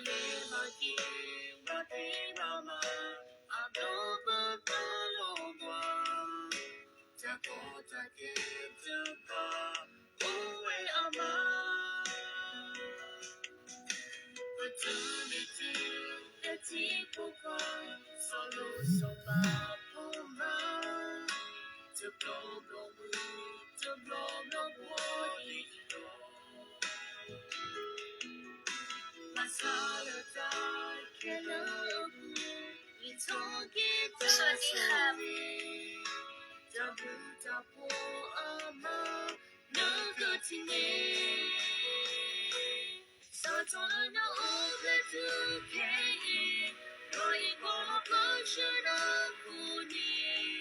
မၤက့ၤ မၤက့ၤမၤမၤ အဘျီပကလီၤဘှါ တၢ်ကီတၢ်ခဲတကး အိၣ်ဝဲအမါ ပတုၤမ့ၢ်တုၤ လၢထံဖိခွါ စီၤလိၤစီၤပၤဖိမါ တဘျီဘျီဝံၤ တဘျီဘျီဘှီဒ်အံၤလီၤ. ဘၣ်ဆၣ်လၢတၢ်ခဲလၢာ်အပူၤ ယထီၣ်က့ၤတၢ်ဆိၣ်ဂ့ၤ တၢ်ဘျုးတၢ်ဖှိၣ်အမါ နကထံၣ်န့ၣ် စးထီၣ်လၢနအိၣ်ဖျဲၣ်ထူၣ်ခဲအံၤ ဒီးယကွၢ်လီၤပၢဆှၢနၤကိးနံၤ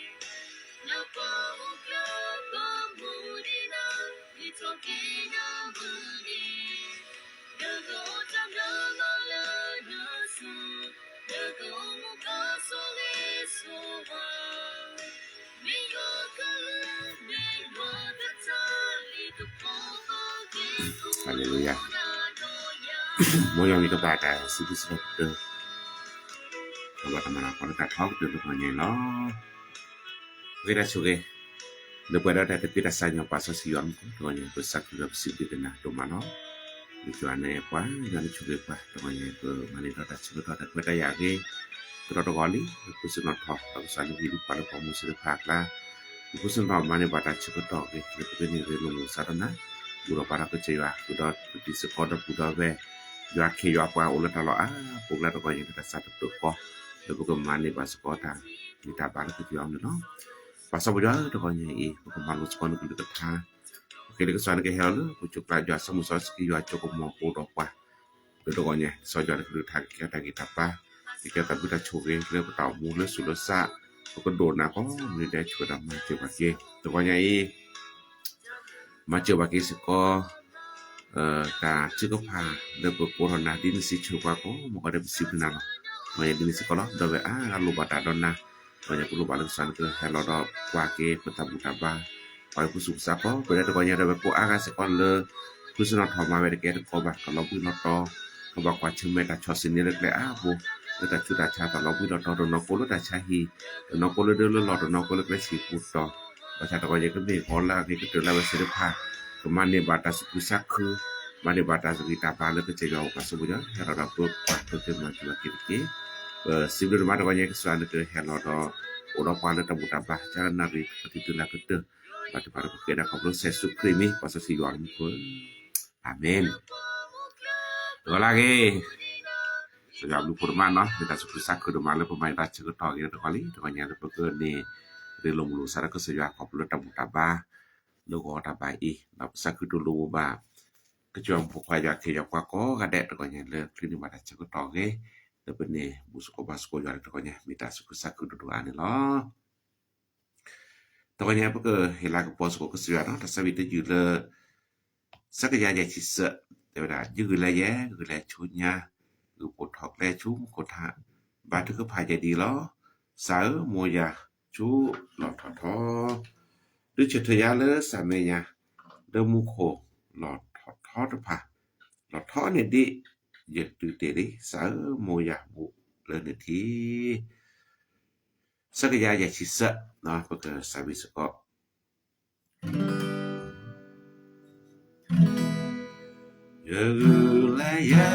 နပှၤအိၣ်ကျၢၢ်ပမူဒံးနၤ ယထီၣ်က့ၤနၤမုၢ်နံၤ နကအိၣ်တၢ်မၢမၤလၢနစု နကအိၣ်မူဘၣ်ဆိၣ်ဂ့ၤဆိၣ်ဝါ မ့ၢ်ယွၤကလုၢ် မ့ၢ်ယွၤကထါလံတကပီၤဘၣ်က့ၤ ဟါလ့လူယၤ မ်ယွၤမ့ၢ်ကဘၣ်တၢ်စံးဘျုးစံးဖှိၣ်ကတၢၢ် ကဘၣ်တၢ်မၤလၤကပီၤလၢတၢ်ထီကတၢၢ်တဂီၢ်ညါအံၤလီၤ. ပဃ့တၢ်ဆိၣ်ဂ့ၤ လၢပှဲၤဒီးတၢ်တပ့တၢ်စၢ်ညီပှၤစီဆှံယွၤမူခိၣ်တဂီၢ်ညါ ပစၢ်ခရံာ်ဒီးပစံးဘျုးက့ၤနၤဒိၣ်မးလီၤ. ယွၤန့ၣ်ပှၤ ယွၤန့ၣ်ဆိၣ်ဂ့ၤပှၤတဂီၢ်ညါ ပမၤန့ၢ်ဒီးတၢ်ဆၢကတီၢ်တၢ်ခွဲးတၢ်ယာ်အဂ့ၤ ကဒီးတဂီၤလံ ပဃုစနီၣ်ထီၣ် ဒီးကစၢ်လၢဟံၣ်လၢပှၤလၢပှၤမူစ့ၢ်တဖၣ်အကျါ ပဃုစနီၣ်မၤန့ၢ်ဘၣ်တၢ်ဆၢကတီၢ်အဂ့ၤ လၢပကန့ၢ်ရ့လိာ်မုာ်စးထီၣ်နၤ ဘူၣ်ထီၣ်ဘါထီၣ်ကစၢ်ယွၤ ဃုာ်ဒီးပတံၤသကိးဒီပုၢ်ဒီဝဲၢ် ယွၤခ့ယွၤပှၤအိၣ်လၢတၢ်လီၢ်အါပူၤကျါတဂီၢ်ညါ ကတၢ်ဆၢတပၢၤဃီ လၢပကမၤန့ၢ်ဘၣ်စ့ၢ်ကီးတၢ်ဂံၢ်တၢ်ဘါလၢကစၢ်ယွၤအအိၣ်န့ၣ်လီၤ. ပၢ်စီၤပီယွၤဧၢ တဂီၢ်ညါအံၤ ပကမၤလိစ့ၢ်ကီးနကလုၢ်ကထါ ပဃ့လၢကစၢ်နကဟဲလီၤလၢပစိၤကျါ ယွၤစီမုၢ်စီဆှံ ယွၤကၠိကမီၤအိၣ်ဒီးပှၤ လၢတဂီၢ်ညါ ကစၢ်ယွၤနကလုၢ်ကထါကကဲတၢ်ဂံၢ်တၢ်ဘါ ကကဲတၢ်ဘျုးတၢ်ဆိၣ်ဂ့ၤလၢပတၢ်အိၣ်မူလၢသူၣ်လၢသး ပကဒိၣ်နၤကိးမုၢ်နံၤဒဲး ဆိၣ်ဂ့ၤဒီးမၤစၢၤဘၣ်က့ၤ တဂီၢ်ညါအံၤ မၤစၢၤဘၣ်က့ၤစ့ၢ်ကီး တၢ်ထုကဖၣ်လၢပကိးထီၣ်နၤ ဒ်နစံးဆၢပှၤကိးမုၢ်နံၤဒဲး ပစံးဘျုးနၤလီၤ. တဂီၢ်ညါဒ်န့ၣ်စ့ၢ်ကီးလီၤ ဒီးဝဲအါဂၤလိၣ်ဘၣ်တၢ်ဒီးနၤ တဂီၢ်ညါပလိၣ်ဘၣ်လၢကစၢ်နကဟဲလီၤဒီး ကွၢ်က့ၤပတၢ်ဘူၣ်တၢ်ဘါ ပှၤကပစူၢ်ကစၢ်ကိး ပဝဲဒၣ်တဂီၢ်ညါဒီး ပှၤကိးအါဂၤစ့ၢ်ကီးလၢ ဃုစနီၣ်ထီၣ်မၤဝဲတကဲတကိးဘၣ် ကလီၤဘှံးလီၤတီၤ ကဘၣ်ကွၢ်ဆၢၣ်မဲာ်တၢ်ဆီၣ်ဆံးန့ၢ်လၢကျဲအါဘိ လၢတၢ်ဆူးတၢ်ဆါ တၢ်လီၤဘှံးလီၤတီၤ တနီၤကိးလၢတၢ်ဆါဟံၣ် တနီၤကိးလၢဒၢလၢလီၢ် တနီၤကိးလၢကျဲဆံးပူၤတီၤ ဘၣ်ဆၣ်တဂီၢ်ညါကမ့ၢ်ကီလၢအဂ့ၤကတၢၢ်လၢအဝဲသ့ၣ်တဖၣ် ကမၤန့ၢ်ဘၣ်တၢ်သူၣ်ခုသးခု မၤန့ၢ်ဘၣ်တၢ်ဂံၢ်တၢ်ဘါလၢကစၢ်ယွၤအအိၣ် ပၢ်စီၤပီယွၤ ဟဲလီၤဒီးပၢၤပှၤ ပကမၤစၢၤဘၣ်က့ၤတက့ၢ်. ပစံးဘျုးနမါတဂီၢ်ညါ ကစၢ်နကဟဲလီၤဒီး အိၣ်ဒီးပှၤလၢတၢ်ဘူၣ်တၢ်ဘါ ကနၣ်ရံၣ် ပတံၤတုၤလၢကတၢၢ် ဘၣ်တဘၣ်ဒီးပဃ့ဒၣ်ခီဖျိကစၢ်ယ့ၣ်ၡူးခရံာ်အမံၤ ပၢ်စီဆှံယွၤအမံၤခိၣ်ဧၢ အၤမ့ၣ်. တဂီၤလၢအဂ့ၤ ကစၢ်ယွၤအဘျုးဖှိၣ်တမါနီၤ မ့ၢ်တၢ်သူၣ်ခုသးခုဒိၣ်မးလၢပမၤတၢ်ဆၢကတီၢ်အဂ့ၤတဂီၤလံ တဂီၢ်ညါလၢပကန့ၢ် ရ့လိာ်မုာ်လိာ်စးဒီးကစၢ်ယွၤခီဖျိလၢတၢ်ဘူၣ်တၢ်ဘါ လၢဂီၤတၢ်ဘါအံၤ ဒီးပသးခုတူၢ်လိာ်ဘၣ် ကစၢ်ယွၤဖိခွါယွၤခ့ယွၤကွၢ်ကိးဂၤဒဲးတဂီၢ်ညါလၢချံန့ၢ်ဘၣ်တၢ်ဆၢကတီၢ်အဂ့ၤ လၢပန့ၢ်ဘူၣ်သကိးဘါသကိးယွၤတဂီၢ်ညါ မ့ၢ်တၢ်သူၣ်ခုသးခုဒိၣ်ဒိၣ်အါန့ၣ်လီၤ. တဂီၢ်ညါပကဟ့ၣ်လၤကပီၤသကိးကစၢ်ယွၤနီၤ တၢ်သးဝံၣ်တယုၢ်လၢ စကယၤယဲၢ်ဆံသၢ တဲဝဲဒၣ် ယဂုာ်လၢယဲ ဂုာ်လၢဆူညါ ဂုာ်ပိာ်ထီၣ်ကျဲဆူမူခိၣ်ထး ဘါထုကဖၣ်ယဲၢ်ဒ်အံၤလီၤ. စၢ်ဧၢ မိၢ်ယၤဆူလီၢ်ထီၣ်ထီ ဒုးဆၢထၢၣ်ယၤလၢစၢ်မဲာ်ညါ လၢမူခိၣ်လီၢ်ထီၣ်ထီတဖၣ် လီၢ်ထီန့ၢ်ဒံး ယတုၤတ့ၢ်လံ စၢ်ဧၢ မိၢ်ယၤဘူးလၢနထံ စကယၤယဲၢ်ဆံသၢ ပကစၢ်ဝံၣ်စ့ၢ်ကီး ယဂုာ်လၢယဲ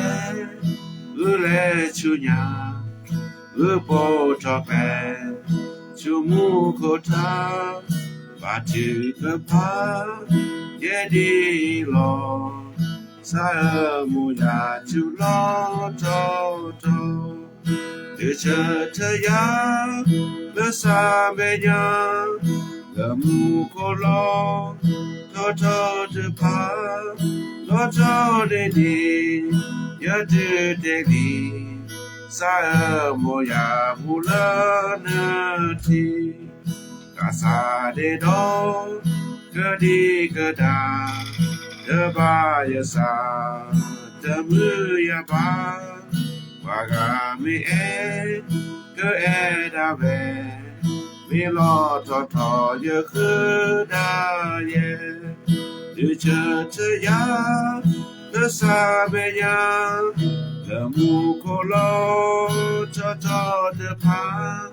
ဂုာ်လၢဆူညါ ဂုာ်ပိာ်ထီၣ်ကျဲ ဆူမူခိၣ်ထး ဘါထုကဖၣ် ယဲၢ်ဒ်အံၤလီၤ. စၢ်ဧၢ မိၢ်ယၤဆူလီၢ်ထီၣ်ထီ ဒုးဆၢထၢၣ်ယၤ လၢစၢ်မဲာ်ညါ လၢမူခိၣ်လီၢ်ထီၣ်ထီတဖၣ် လီၢ်ထီန့ၢ်ဒံး ယတုၤတ့ၢ်လံ စၢ်ဧၢ မိၢ်ယၤဘူးလၢနထံ တၢ်ဆါဒ့ဒီး ကဒံကဒါ တဘၣ်ယသး တမုာ်ယဘါ ပှၤဂၤမ့ၢ်အဲၣ် ကအဲၣ်ဒၣ်ဝဲ မ့ၢ်လီၢ်ထီၣ်ထီ ယဃုဒၣ်ယဲ ဒုးဆၢထၢၣ်ယၤ လၢစၢ်မဲာ်ညါ လၢမူခိၣ်လီၤထီၣ်ထီၣ်တဖၣ်,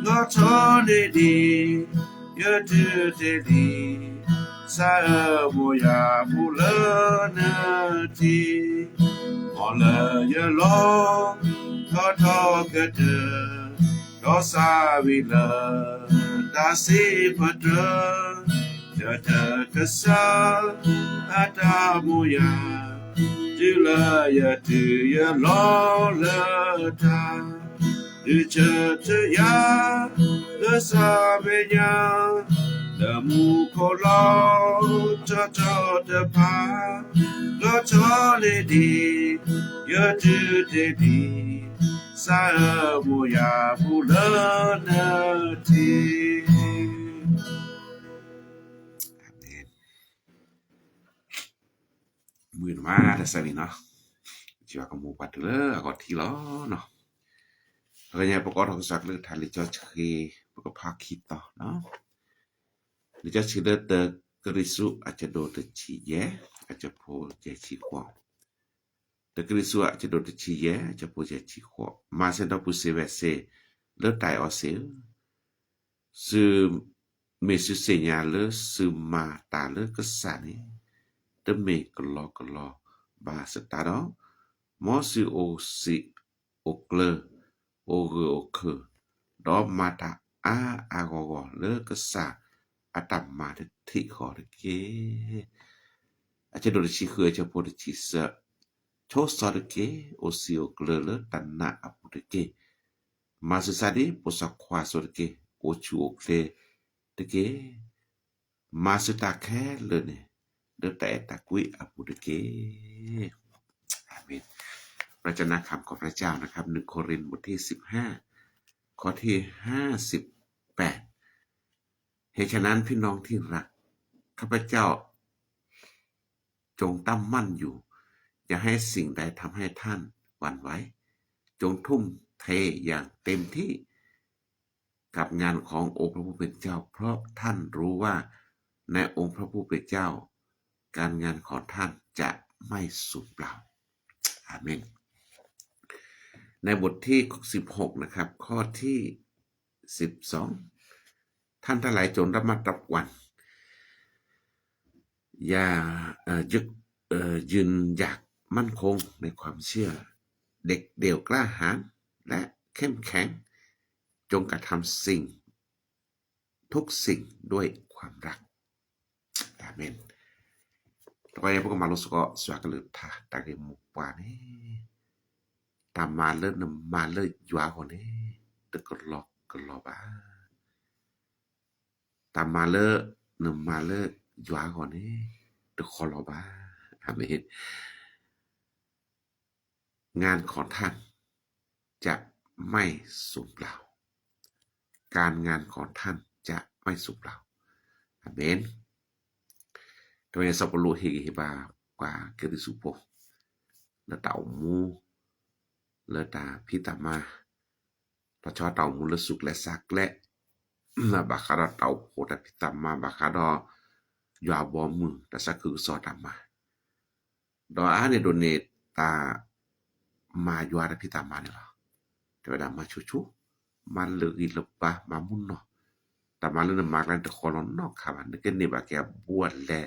လီၤထီၣ်န့ၢ်ဒံး ယတုၤတ့ၢ်လံ, စးအၢမိၢ်ယၤပူၤလၢနထံ, မ်လၢယလီၤထီၣ်ထီၣ်ကတၢၢ်, ဒီးစးဝံၤလၢ တၢ်စံးပတြၢၤ, ယတၢ်ကစၢ်အတၢ်မိၢ်ယၤ, တုၤလၢယတုၤယလီၤလၢတၢ်, ဒုးဆၢထၢၣ်ယၤ လၢစးမဲာ်ညါ, လၢမူခိၣ်လီၤထီၣ်ထီၣ်တဖၣ်, လီၤထီၣ်န့ၢ်ဒံး ယတုၤတ့ၢ်လံ, စးအၢမိၢ်ယၤပူၤလၢနထံ. အၤမ့ၣ်. မုာ်နမးတၢ်ဆၢန့ၣ်နီၤ, ယွၤကမူပှၤတုၤလၢအဂီၢ်ထံလီၤနီၤ. အဂ့ၢ်ညါ ပကအိးထီၣ်ကစၢ်ကလုၢ်ကထါလံာ်စီဆှံ ပကဖးခံသီနီၤ. လံာ်စီဆှံလၢတကရံၣ်သူးအဆၢဒိၣ်တဆံယဲၢ် အဆၢဖိယဲၢ်ဆံဃိး, တကရံၣ်သူးအဆၢဒိၣ်တဆံယဲၢ် အဆၢဖိယဲၢ်ဆံဃိး, မၤစၢၤဒီပုၢ်စံးဝဲစ့ၢ်, လၢတၢ်အဲၣ်အီၤစ့ၢ်ဧၢ, သု မ့ၢ်သုသ့ၣ်ညါလၢသုမၤတၢ်လၢကစၢ်န့ၣ် တမ့ၢ်ကလီကလီဘၣ်စတးဒီး, မ်သုအိၣ်စံာ်အိၣ်ကျၢၤ အိၣ်ဂၢၢ်အိၣ်ခၢၣ်, ဒီးမၤတၢ်အါအါဂီၢ်ဂီၢ်လၢကစၢ်အတၢ်မၤတထံၣ်ဃီတက့ၢ်. အဆၢဒိၣ်တဆံဃု အဆၢဖိတဆံသၢ, ဆိစီတက့ၢ်, အိၣ်စံာ်အိၣ်ကျၢၤလၢတၢ်နာ်အပူၤတက့ၢ်. မၤဆူၣ်စၢ်ဒ်ဖိစီၤခွါအသိးတက့ၢ်, အိၣ်ဆူၣ်အိၣ်ချ့တက့ၢ်. မၤစၢၤတၢ်ခဲလၢာ်န့ၣ် လၢတၢ်အဲၣ်တၢ်ကွံအပူၤတက့ၢ်. အၤမ့ၣ်. เราจะนักคำของพระเจ้านะครับ หนึ่งโครินธ์บทที่สิบห้า ข้อที่ห้าสิบแปด เหตุฉะนั้นพี่น้องที่รัก ข้าพเจ้า จงตั้งมั่นอยู่ อย่าให้สิ่งใดทำให้ท่านหวั่นไหว จงทุ่มเทอย่างเต็มที่ กับงานขององค์พระผู้เป็นเจ้า เพราะท่านรู้ว่าในองค์พระผู้เป็นเจ้า การงานของท่านจะไม่สูญเปล่า อาเมน ในบทที่สิบหก นะครับ ข้อที่สิบสอง ท่านทั้งหลายจงระมัดระวัง อย่า เอ่อ ยึก เอ่อ ยืนหยัดมั่นคงในความเชื่อ เด็ดเดี่ยวกล้าหาญ และเข้มแข็ง จงกระทำสิ่ง ทุกสิ่งด้วยความรัก อาเมน တကီယဲ ပကမၤလိစ့ၢ်ကီး စှၤကလုၢ်ကထါ တၢ်ဂ့ၢ်မိၢ်ပှၢ်န့ၣ် တၢ်မၤလၢနမၤလၢယွၤအဂီၢ်န့ၣ် တကလီကလီဘၣ်. တၢ်မၤလၢနမၤလၢယွၤအဂီၢ်န့ၣ် တဃီလီၤဘၣ်. အၤမ့ၣ်. งานของท่านจะไม่สูญเปล่า การงานของท่านจะไม่สูญเปล่า อาเมน တဝဲစီၤပီလူးဟ့ၣ်ဂံၢ်ဟ့ၣ်ဘါ ပှၤကရံၣ်သူးဖိ လၢတၢ်အိၣ်မူ လၢတၢ်ဖံးတၢ်မၤ လီၤဆီတၢ်အိၣ်မူလၢသူၣ်ကျဲသးကျဲ ဘၣ်ဃးဒီးတၢ်အိၣ်ဖှိၣ်တၢ်ဖံးတၢ်မၤ ဘၣ်ဃးဒီး ယွၤအဘီအမုၢ် တၢ်သးခုကစီၣ်တၢ်မၤ ဒီးအါန့ၢ်ဒိၣ်န့ၣ် တၢ်မၤယွၤတၢ်ဖံးတၢ်မၤန့ၣ်လီၤ. တဲဝဲဒၣ်မၤဆူၣ်ဆူၣ်, မၤလၢာ်ဂံၢ်လၢာ်ဘါ မၤမူနီၢ်, တၢ်မၤလၢနမၤကျါန့ၣ် တဃီလီၤနီတခါဘၣ်. နကန့ၢ်ဘၣ်က့ၤအဘူးအလဲ,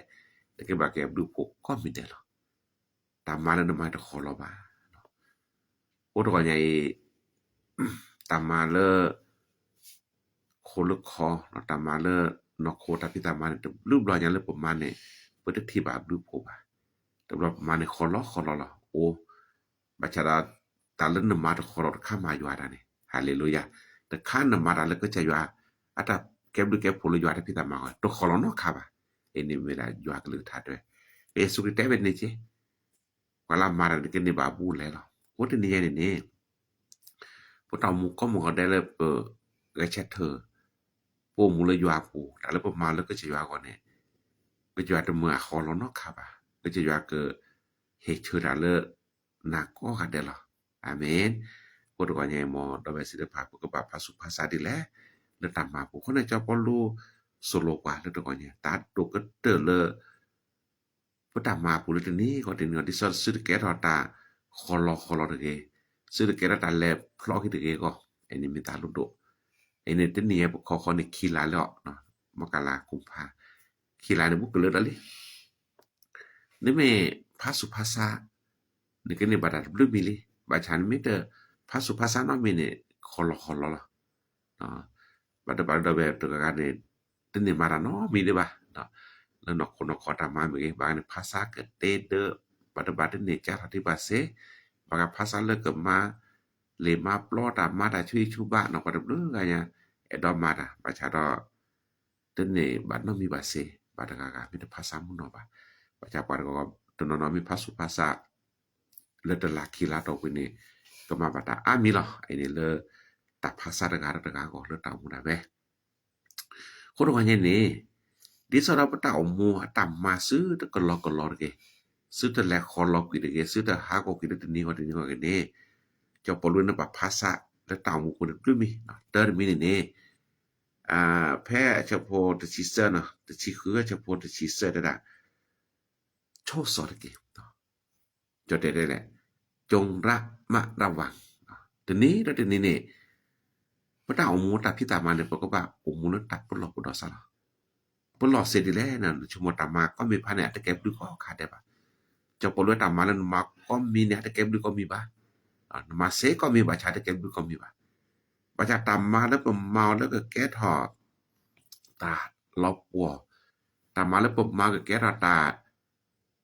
နကဘၣ်က့ၤအဘျုးအဖှိၣ်ကိးမံၤဒဲးလီၤ. တၢ်မၤလၢနမၤတဃီလီၤဘၣ်. အိၣ်တဂီၢ်ညါအံၤ တၢ်မၤလၢ ခိၣ်လၢခီ, တၢ်မၤလၢနီၢ်ခိတၢ်ဖံးတၢ်မၤန့ၣ် တဘျုးဘျီညါလၢပမၤန့ၣ် ပတထံၣ်ဘၣ်အဘျုးအဖှိၣ်ဘၣ်. တဘျီပမၤန့ၣ် ဃီလီၤဃီလီၤလီၤ. အိၣ် ဘၣ်ဆၣ်ဒီး တၢ်လၢနမၤတဃီလီၤတခါမၤယွၤတၢ်န့ၣ် ဟၤလ့လူယၤ, တခါနမၤတၢ်လၢကစၢ်ယွၤ အတၢ်ကဲဘျုးကဲဖှိၣ်လၢယွၤတၢ်ဖံးတၢ်မၤအဂီၢ် တဃီလီၤနီတခါဘၣ်. အံၤန့ၣ်မ့ၢ်ဒၣ်ယွၤကလုၢ်ကထါတဲဝဲ, ကစၢ်ယ့ၣ်ၡူးခရံာ်တဲဝဲန့ၣ်က့ ပှၤလၢမၤတၢ်န့ၣ် ကန့ၢ်ဘၣ်အဘူးအလဲလီၤ. အိၣ်တနံၤညါန့ၣ်န့ၣ် ပတၢ်အိၣ်မူကိးမုၢ်ဂီၤဒဲးလၢပဂဲၤဆၢထၢၣ် ပအိၣ်မူလၢယွၤအပူၤ တၢ်လၢပမၤလၢကစၢ်ယွၤအဂီၢ်န့ၣ် ကစၢ်ယွၤတမၤအဃီလီၤနီတခါဘၣ်. ကစၢ်ယွၤကဟ့ၣ်ဆၢတၢ်လၢနၤကိးဂၤဒဲးလီၤ. အၤမ့ၣ်. အဃိတဂီၢ်ညါအံၤ မ်ဒီပုၢ်ဝဲၢ်စံးတဖၣ် ပကဘၣ်ဖးဆူးဖးဆါဒ်လဲၣ် လၢတၢ်မၤအပူၤ. အဃိန့ၣ် စီၤပီလူး သိၣ်လိပှၤလၢတဂီၢ်ညါ တၢ်ဒိၣ်ကတၢၢ်လၢ ပတၢ်မၤအပူၤလၢတနံၤဂီၢ်တနံၤဂီၢ် ဒ်သိးသုတကဲထီၣ်တၢ် ဃီလီၤဃီလီၤတဂ့ၤ, သုတကဲထီၣ်တၢ်လဲၤဖျီက့ၤတဂ့ၤအဂီၢ်, အန့ၣ်မ့ၢ်တၢ်လိၣ်ဒိၣ်. အန့ၣ်တနံၣ်ညါပခီဃီန့ၣ်ခံလါလၢအီၤ, မကလါ ကိဖါ, ခံလါန့ၣ် ဘူးကလၢာ်ဒီးလံ. နမ့ၢ်ဖးဆူးဖးဆါ နကန့ၢ်ဘၣ်တၢ်တဘျုးမံၤလံ. ဘၣ်ဆၣ်နမ့ၢ်တဖးဆူးဖးဆါနီတမံၤန့ၣ် ဃီလီၤဃီလီၤလီၤ. ဘၣ်တဘၣ်ဒီးဝဲတဂၤဂၤန့ၣ် တန့ၢ်မၤတၢ်နီတမံၤဒံးဘၣ်. လၢနီၢ်ခိနီၢ်ခီတၢ်မၤမ့ၢ်ဂ့ၤ ဘၣ်ဂ့ၤန့ၣ် ဖးဆါကတဲဒၢ, ဘၣ်တဘၣ်တန့ၢ်ကၢ်ထီၣ်ဒံးဘၣ်စ့, ဘၣ်ဂ့ၤဖးဆါလၢကမၤ လံာ်မၤပျီတၢ်မၤတၢ်ဆူးဆူးဘၣ်နီၤ ပှၤတဘျုးဂၤညါ အဲၣ်ဒိးမၤတၢ် ဘၣ်ဆၣ်ဒီး တန့ၢ်ဘၣ်နီတမံၤဘၣ်စ့, ဘၣ်တဂၤဂၤမ့ၢ်တဖးဆါမုၢ်နီၢ်ဘၣ်. ဘၣ်ဆၣ်ပှၤတဂၤဂၤတနီၤနီၤမ့ၢ်ဖးဆူးဖးဆါ လၢတလါခံလါတီၢ်ပူၤန့ၣ် ကမၤဘၣ်တၢ်အါမံၤလီၤ. အန့ၣ်လၢ တၢ်ဖးဆါတဂၤဒီးတဂၤအဂီၢ်လၢတၢ်အိၣ်မူဒၣ်ဝဲ အဃိတဂီၢ်ညါန့ၣ် ဒ်သိးဒီးပတၢ်အိၣ်မူအတၢ်မၤသုတကလီကလီတဂ့ၤ, သုတလဲၤဃီလီၤကွံာ်တဂ့ၤ, သုတဟးဂီၤကွံာ်လၢတနံၤဂီၢ်တနံၤဂီၢ်ဂ့ၤန့ၣ်, ကၠီၤပီလူးန့ၣ်ဘၣ်ဖးဆါလၢတၢ်အိၣ်မူပူၤန့ၣ်တဘျုးမံၤ, တၢ်တမံၤန့ၣ်န့ၣ် ဖဲအဆၢဖိတဆံသၢနီၤ တဆံဃုအဆၢဖိတဆံသၢတဲဒၣ် ဆိးစီၤတက့ၢ် ကၠီတဲတဲလဲၣ် ကၠိရမရဝၤ တနံၤဒီးတနံၤန့ၣ် ပတၢ်အိၣ်မူတၢ်ဖံးတၢ်မၤန့ၣ် ပကဘၣ်အိၣ်မူလၢတၢ်ပလီၢ်ပဒီးစၢ်လီၤ. ပလီၢ်စ့ဒ်လဲၣ်န့ၣ် နဆိကမိၣ်တၢ်မၤကိးမံၤဖးန့ၣ် အတကဲဘျုးကိးခါဒဲးဘၣ်. ကၠီၤပီလူးတၢ်မၤလၢနမၤကိးမံၤန့ၣ် အတကဲဘျုးကိးမံၤဘၣ်. နမၤစ့ကိးမံၤဘၣ်ဆၣ် အတကဲဘျုးကိးမံၤဘၣ်. ဘၣ်ဆၣ်တၢ်မၤလၢပမၤအီၤလၢကကဲထီၣ် တၢ်လီၤပှီၢ်, တၢ်မၤလၢပမၤကကဲထီၣ်တၢ်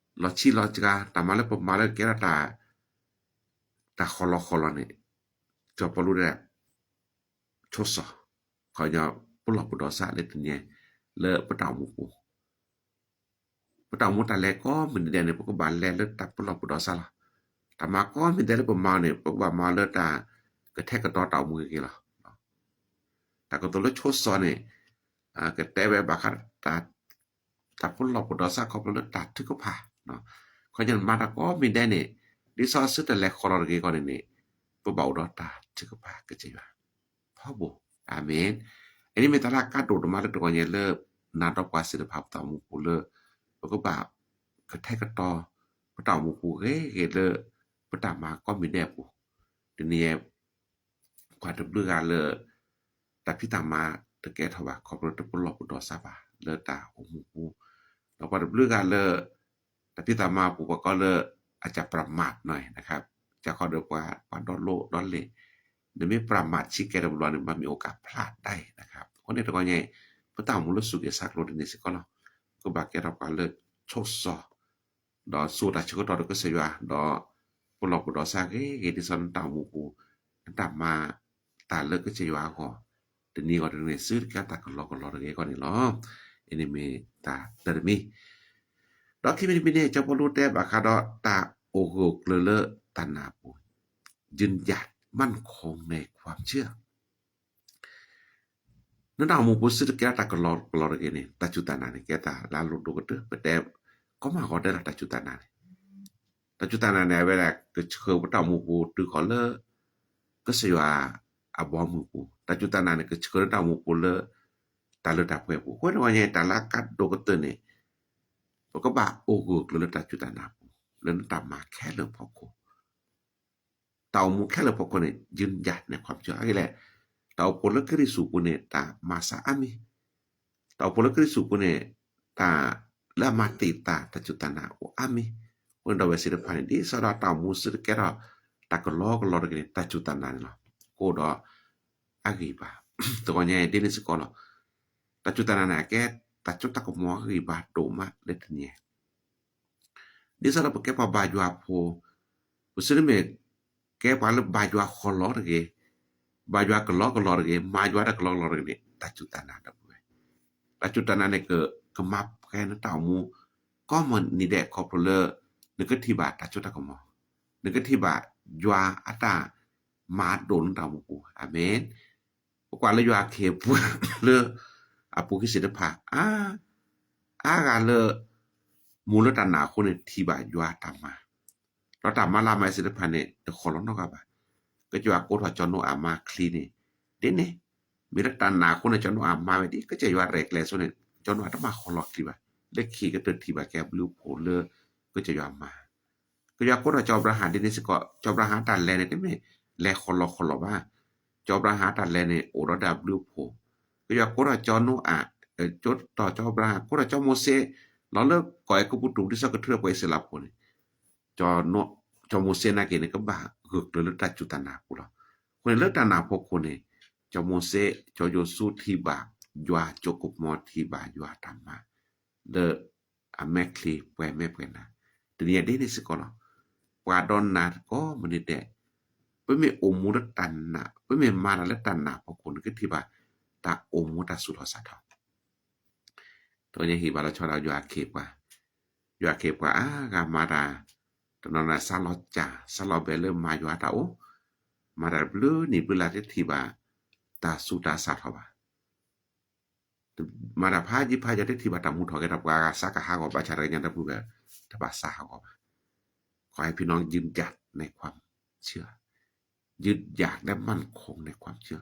လီၤဆံးလီၤစှၤ, တၢ်မၤလၢပမၤလၢကကဲထီၣ်တၢ် တၢ်ဃီလီၤဃီလီၤန့ၣ် ကၠီၤပီလူးဒဲး ဆိးစီၤ, ခီညီ ပလီၢ်ပဒီးစၢ်လၢတနံၤ လၢပတၢ်အိၣ်မူပူၤ ပတၢ်အိၣ်မူတၢ်လဲၤကိးမုၢ်နံၤဒဲးန့ၣ် ပကဘၣ်လဲၤလၢတၢ်ပလီၢ်ပဒီးစၢ်လီၤ. တၢ်မၤကိးမုၢ်နံၤဒဲးလၢပမၤန့ၣ် ပကဘၣ်မၤလၢတၢ်ကထဲကတီၤတၢ်အိၣ်မူဂ့ၤဂ့ၤလီၤ. တၢ်ကတိၤလၢဆိးစီၤန့ၣ် ကတဲဝဲဘၣ်ဃး တၢ်ပလီၢ်ပဒီးစၢ်ခီဖျိလၢတၢ်ထုကဖၣ်, ခီညီန့ၣ် မၤတၢ်ကိးမုၢ်နံၤဒဲးန့ၣ် ဒ်သိးသုတလဲၤဃီလီၤတဂ့ၤအဂီၢ်န့ၣ်န့ၣ် ပဘၣ်အိၣ်ဒီးတၢ်ထုကဖၣ်ကစၢ်ယွၤ ဖီဘိၣ်, အၤမ့ၣ်. အန့ၣ်မ့ၢ်တၢ်လၢအကါဒိၣ်ဒိၣ်မးလၢတဂီၤညါလၢ နၤဒီးပှၤသ့ၣ်တဖၣ်ပတၢ်အိၣ်မူပူၤလၢ ပကဘၣ်ကထဲကတီၤ ပတၢ်အိၣ်မူပူၤဂ့ၤဂ့ၤလၢ ပတၢ်မၤကိးမုၢ်နံၤဒဲးအပူၤ, တနံၤ ပှၤတဘျုးဂၤလၢ တၢ်ဖံးတၢ်မၤတကဲထီၣ်ဘၣ် ခီဖျိတပလီၢ်ပဒီးစၢ်ဘၣ်လၢတၢ်အိၣ်မူပူၤ, ဒီးပှၤတဘျုးဂၤလၢ တၢ်ဖံးတၢ်မၤပူၤ ပှၤကိးလၢ อาจจะประมาทหน่อยนะครับ ကၢ်ခီဒီးပှၤ ပှၤဒီလိဒီလ့ၣ်, နမ့ၢ် ประมาท ဆံးကဲတဘျီန့ၣ် มันมีโอกาสพลาดได้นะครับ အဃိန့ၣ်တဂီၤညါအံၤ ပတၢ်အိၣ်မူလၢစူၢ်က့ၤဆါကျိၤဒ်န့ၣ်စ့ၢ်ကီးလီၤ. ကဘၣ်ကဲထီၣ်ပှၤလၢဆိးစီၤ ဒီးစိာ်တၢ်ဆၢကတီၢ်ဒီးကစၢ်ယွၤ ဒီးပလီၢ်ပဒီးစၢ်ဂ့ၤဂ့ၤ ဒ်သိးနတၢ်အိၣ်မူပူၤ နတၢ်မၤတၢ်လၢကစၢ်ယွၤအဂီၢ် တနံၤဂီၢ်တနံၤန့ၣ် သုတကဲတၢ်ကလီကလီတဂ့ၤအဂီၢ်န့ၣ်လီၤ. အန့ၣ်မ့ၢ်တၢ်တၢတမံၤ, ဒီးခံမံၤတမံၤန့ၣ် ကၠီၤပီလူးတဲဘၣ်ဃးဒီးတၢ်အိၣ်ဂၢၢ်ကျၢၤလၢတၢ်နာ်အပူၤ ยืนหยัดมั่นคงในความเชื่อ နတၢ်အိၣ်မူပူၤ သုတကဲထီၣ်တၢ်ကလီကလီတဂ့ၤန့ၣ် တၢ်စူၢ်တၢ်နာ်န့ၣ် ကဲတၢ်လၢအလိၣ်ဒိၣ်ကတၢၢ် ပတဲ ကီမးဂီၤတဲလီၤတၢ်စူၢ်တၢ်နာ်န့ၣ်, တၢ်စူၢ်တၢ်နာ်န့ၣ် အဝဲဒၣ်ကဆှၢပတၢ်အိၣ်မူပူၤတုၤဃီၤလၢ ကစၢ်ယွၤအဘီအမုၢ်အပူၤ, တၢ်စူၢ်တၢ်နာ်န့ၣ် ကဆှၢလၢတၢ်အိၣ်မူပူၤလၢ တၢ်လၢတၢ်ပှဲၤအပူၤ, အဃိတဂီၤညါအံၤ တၢ်လၢအကါဒိၣ်ကတၢၢ်န့ၣ် ပကဘၣ်အိၣ်ဂၢၢ်ကျၢၤလၢတၢ်စူၢ်တၢ်နာ်အပူၤ လၢနတၢ်မၤခဲလၢာ်အဖီခိၣ် တၢ်အိၣ်မူခဲလၢာ်အဖီခိၣ်န့ၣ် ยืนหยัดในความเชื่อ အဂ့ၢ်လဲၣ်, တၢ်အိၣ်ဖှိၣ်လၢကရံၣ်သူးအပူၤန့ၣ် တၢ်မၤစၢ်အါမံၤ, တၢ်အိၣ်ဖှိၣ်လၢကရံၣ်သူးအပူၤန့ၣ် တၢ်လၢအမၤတံာ်တာ်တၢ်စူၢ်တၢ်နာ်အိၣ်အါမံၤ, အဃိန့ၣ်ဒီးဝဲသ့ၣ်တဖၣ်န့ၣ် ဒ်သိးဒီးတၢ်အိၣ်မူသုတကဲထီၣ် တၢ်ကလီကလီတဂ့ၤန့ၣ် တၢ်စူၢ်တၢ်နာ်န့ၣ်လီၤ. ကအိၣ်ဒီး အဂံၢ်ဘါ, တဂီၤညါအံၤဒ်န့ၣ်စ့ၢ်ကီးလီၤ. တၢ်စူၢ်တၢ်နာ်န့ၣ် အကဲ တၢ်စိတၢ်ကမီၤအဂံၢ်ဘါဒိၣ်မးလၢတနံၤအံၤ, ဒ်သိးဒီးပကဲပှၤဘါယွၤဖိ, ပသုတမ့ၢ်ကဲပှၤလၢဘါယွၤဃီလီၤတဂ့ၤ, ဘါယွၤကလီကလီတဂ့ၤ, မၤယွၤတၢ်ကလီကလီတဂ့ၤန့ၣ် တၢ်စူၢ်တၢ်နာ်ဒီပုၢ်ဝဲၢ်, တၢ်စူၢ်တၢ်နာ်န့ၣ် ကမၤပှဲၤနတၢ်အိၣ်မူ ကိးမုၢ်နံၤဒဲးခီဖျိလၢ နကထံၣ်ဘၣ်တၢ်စိတၢ်ကမီၤ, နကထံၣ်ဘၣ်ယွၤအတၢ်မၤဒိၣ်လၢနတၢ်အိၣ်မူပူၤ, အၤမ့ၣ်. ပကွၢ်လၢယွၤအခ့အပှၤလၢ အပူၤခံသ့ၣ်တဖၣ် အါ, အါဂၤလၢ မူလၢတၢ်နာ်အဃိန့ၣ် ထံၣ်ဘၣ်ယွၤတၢ်မၤ, ဒီးတၢ်မၤလၢအမၤသ့ၣ်တဖၣ်န့ၣ် တဃီလီၤနီတဂၤဘၣ်. ကစၢ်ယွၤကိးထီၣ်စီၤနိအၤမၤချံန့ၣ် ဒ်န့ၣ်, မ့ၢ်လၢတၢ်နာ်အဃိန့ၣ် စီၤနိအၤမၤဝဲဒ်ကစၢ်ယွၤရဲၣ်ကျဲၤအသိးန့ၣ် စီၤနိအၤတမၤဃီလီၤချံဘၣ်, လၢခံကတၢၢ်ထံၣ်ဘၣ်က့ၤအဘျုးအဖှိၣ်လၢ ကစၢ်ယွၤမၤ ကယွၤကိးထီၣ်စီၤအၤဘြၤဟၣ်ဒ်န့ၣ်စ့ၢ်ကီး, စီၤအၤဘြၤဟၣ်တၢ်လဲၤန့ၣ် တမ့ၢ်လဲၤဃီၤလီၤဃီၤလီၤဘၣ်. စီၤအၤဘြၤဟၣ်တၢ်လဲၤန့ၣ် အိၣ်ဒီးတၢ်ဘျုးအဖှိၣ်, ကယွၤကိးထီၣ်စီၤနိအၣ်, ကိးထီၣ်စီၤအၤဘြၤဟၣ်, ကိးထီၣ်စီၤမိၤၡ့, လီၤလၢကီၢ်အဲၤကူပတူး ဒ်သိးကထုးထီၣ်ပှၤအံၣ်စရ့လးဖိန့ၣ်, စီၤမိၤၡ့နာ်က့န့ၣ် ကဘၣ်ဂၢၢ်ကျၢၤလၢတၢ်စူၢ်တၢ်နာ်အပူၤလီၤ. အဃိန့ၣ် လၢတၢ်နာ်အဖီခိၣ်န့ၣ်, စီၤမိၤၡ့, စီၤယိၤၡူထံၣ်ဘၣ်ယွၤ, စီၤကိးမီၤထံၣ်ဘၣ်ယွၤအတၢ်မၤ လၢအမဲာ်ချံပှဲၤမဲာ်ပှဲၤနၤ, တနံၤအံၤဒ်န့ၣ်စ့ၢ်ကီးလီၤ. ပှၤဒီးနၤကိးမုၢ်နံၤဒဲး, ပမ့ၢ်အိၣ်မူလၢတၢ်နာ်, ပမ့ၢ်မၤတၢ်လၢတၢ်နာ်အဖီခိၣ်န့ၣ် ကထံၣ်ဘၣ်တၢ်အိၣ်မူတၢ်သူၣ်ထီၣ်စးထီၣ် တနံၤအံၤဟ့ၣ်ဘၣ်လီၤဆီဒၣ်ယွၤအခ့အပှၤ, ယွၤအခ့အပှၤအါဂၤမၤတၢ်, တနီၤနီၤစးလီၤစၢ်, စးလီၤဘဲလၢမၤယွၤတၢ်အိၣ်, မၤတၢ်ဘျုးနံၣ်ဘျုးလါတထံၣ်ဘၣ်တၢ်သူၣ်တၢ်စးထီၣ်ဘၣ်. မၤတၢ်ဖးယံာ်ဖးယီၤတထံၣ်ဘၣ်တၢ်မူထီၣ်ဂဲၤထီၣ်, ပှၤဂၤစးကဟးဂီၤဘၣ်ဆၣ်တဂၤညါဒီပုၢ်ဝဲၢ်, တဘၣ်စးဟးဂီၤဘၣ်. ขอให้พี่น้องยืนหยัดในความเชื่อ, ยืนหยัดและมั่นคงในความเชื่อ.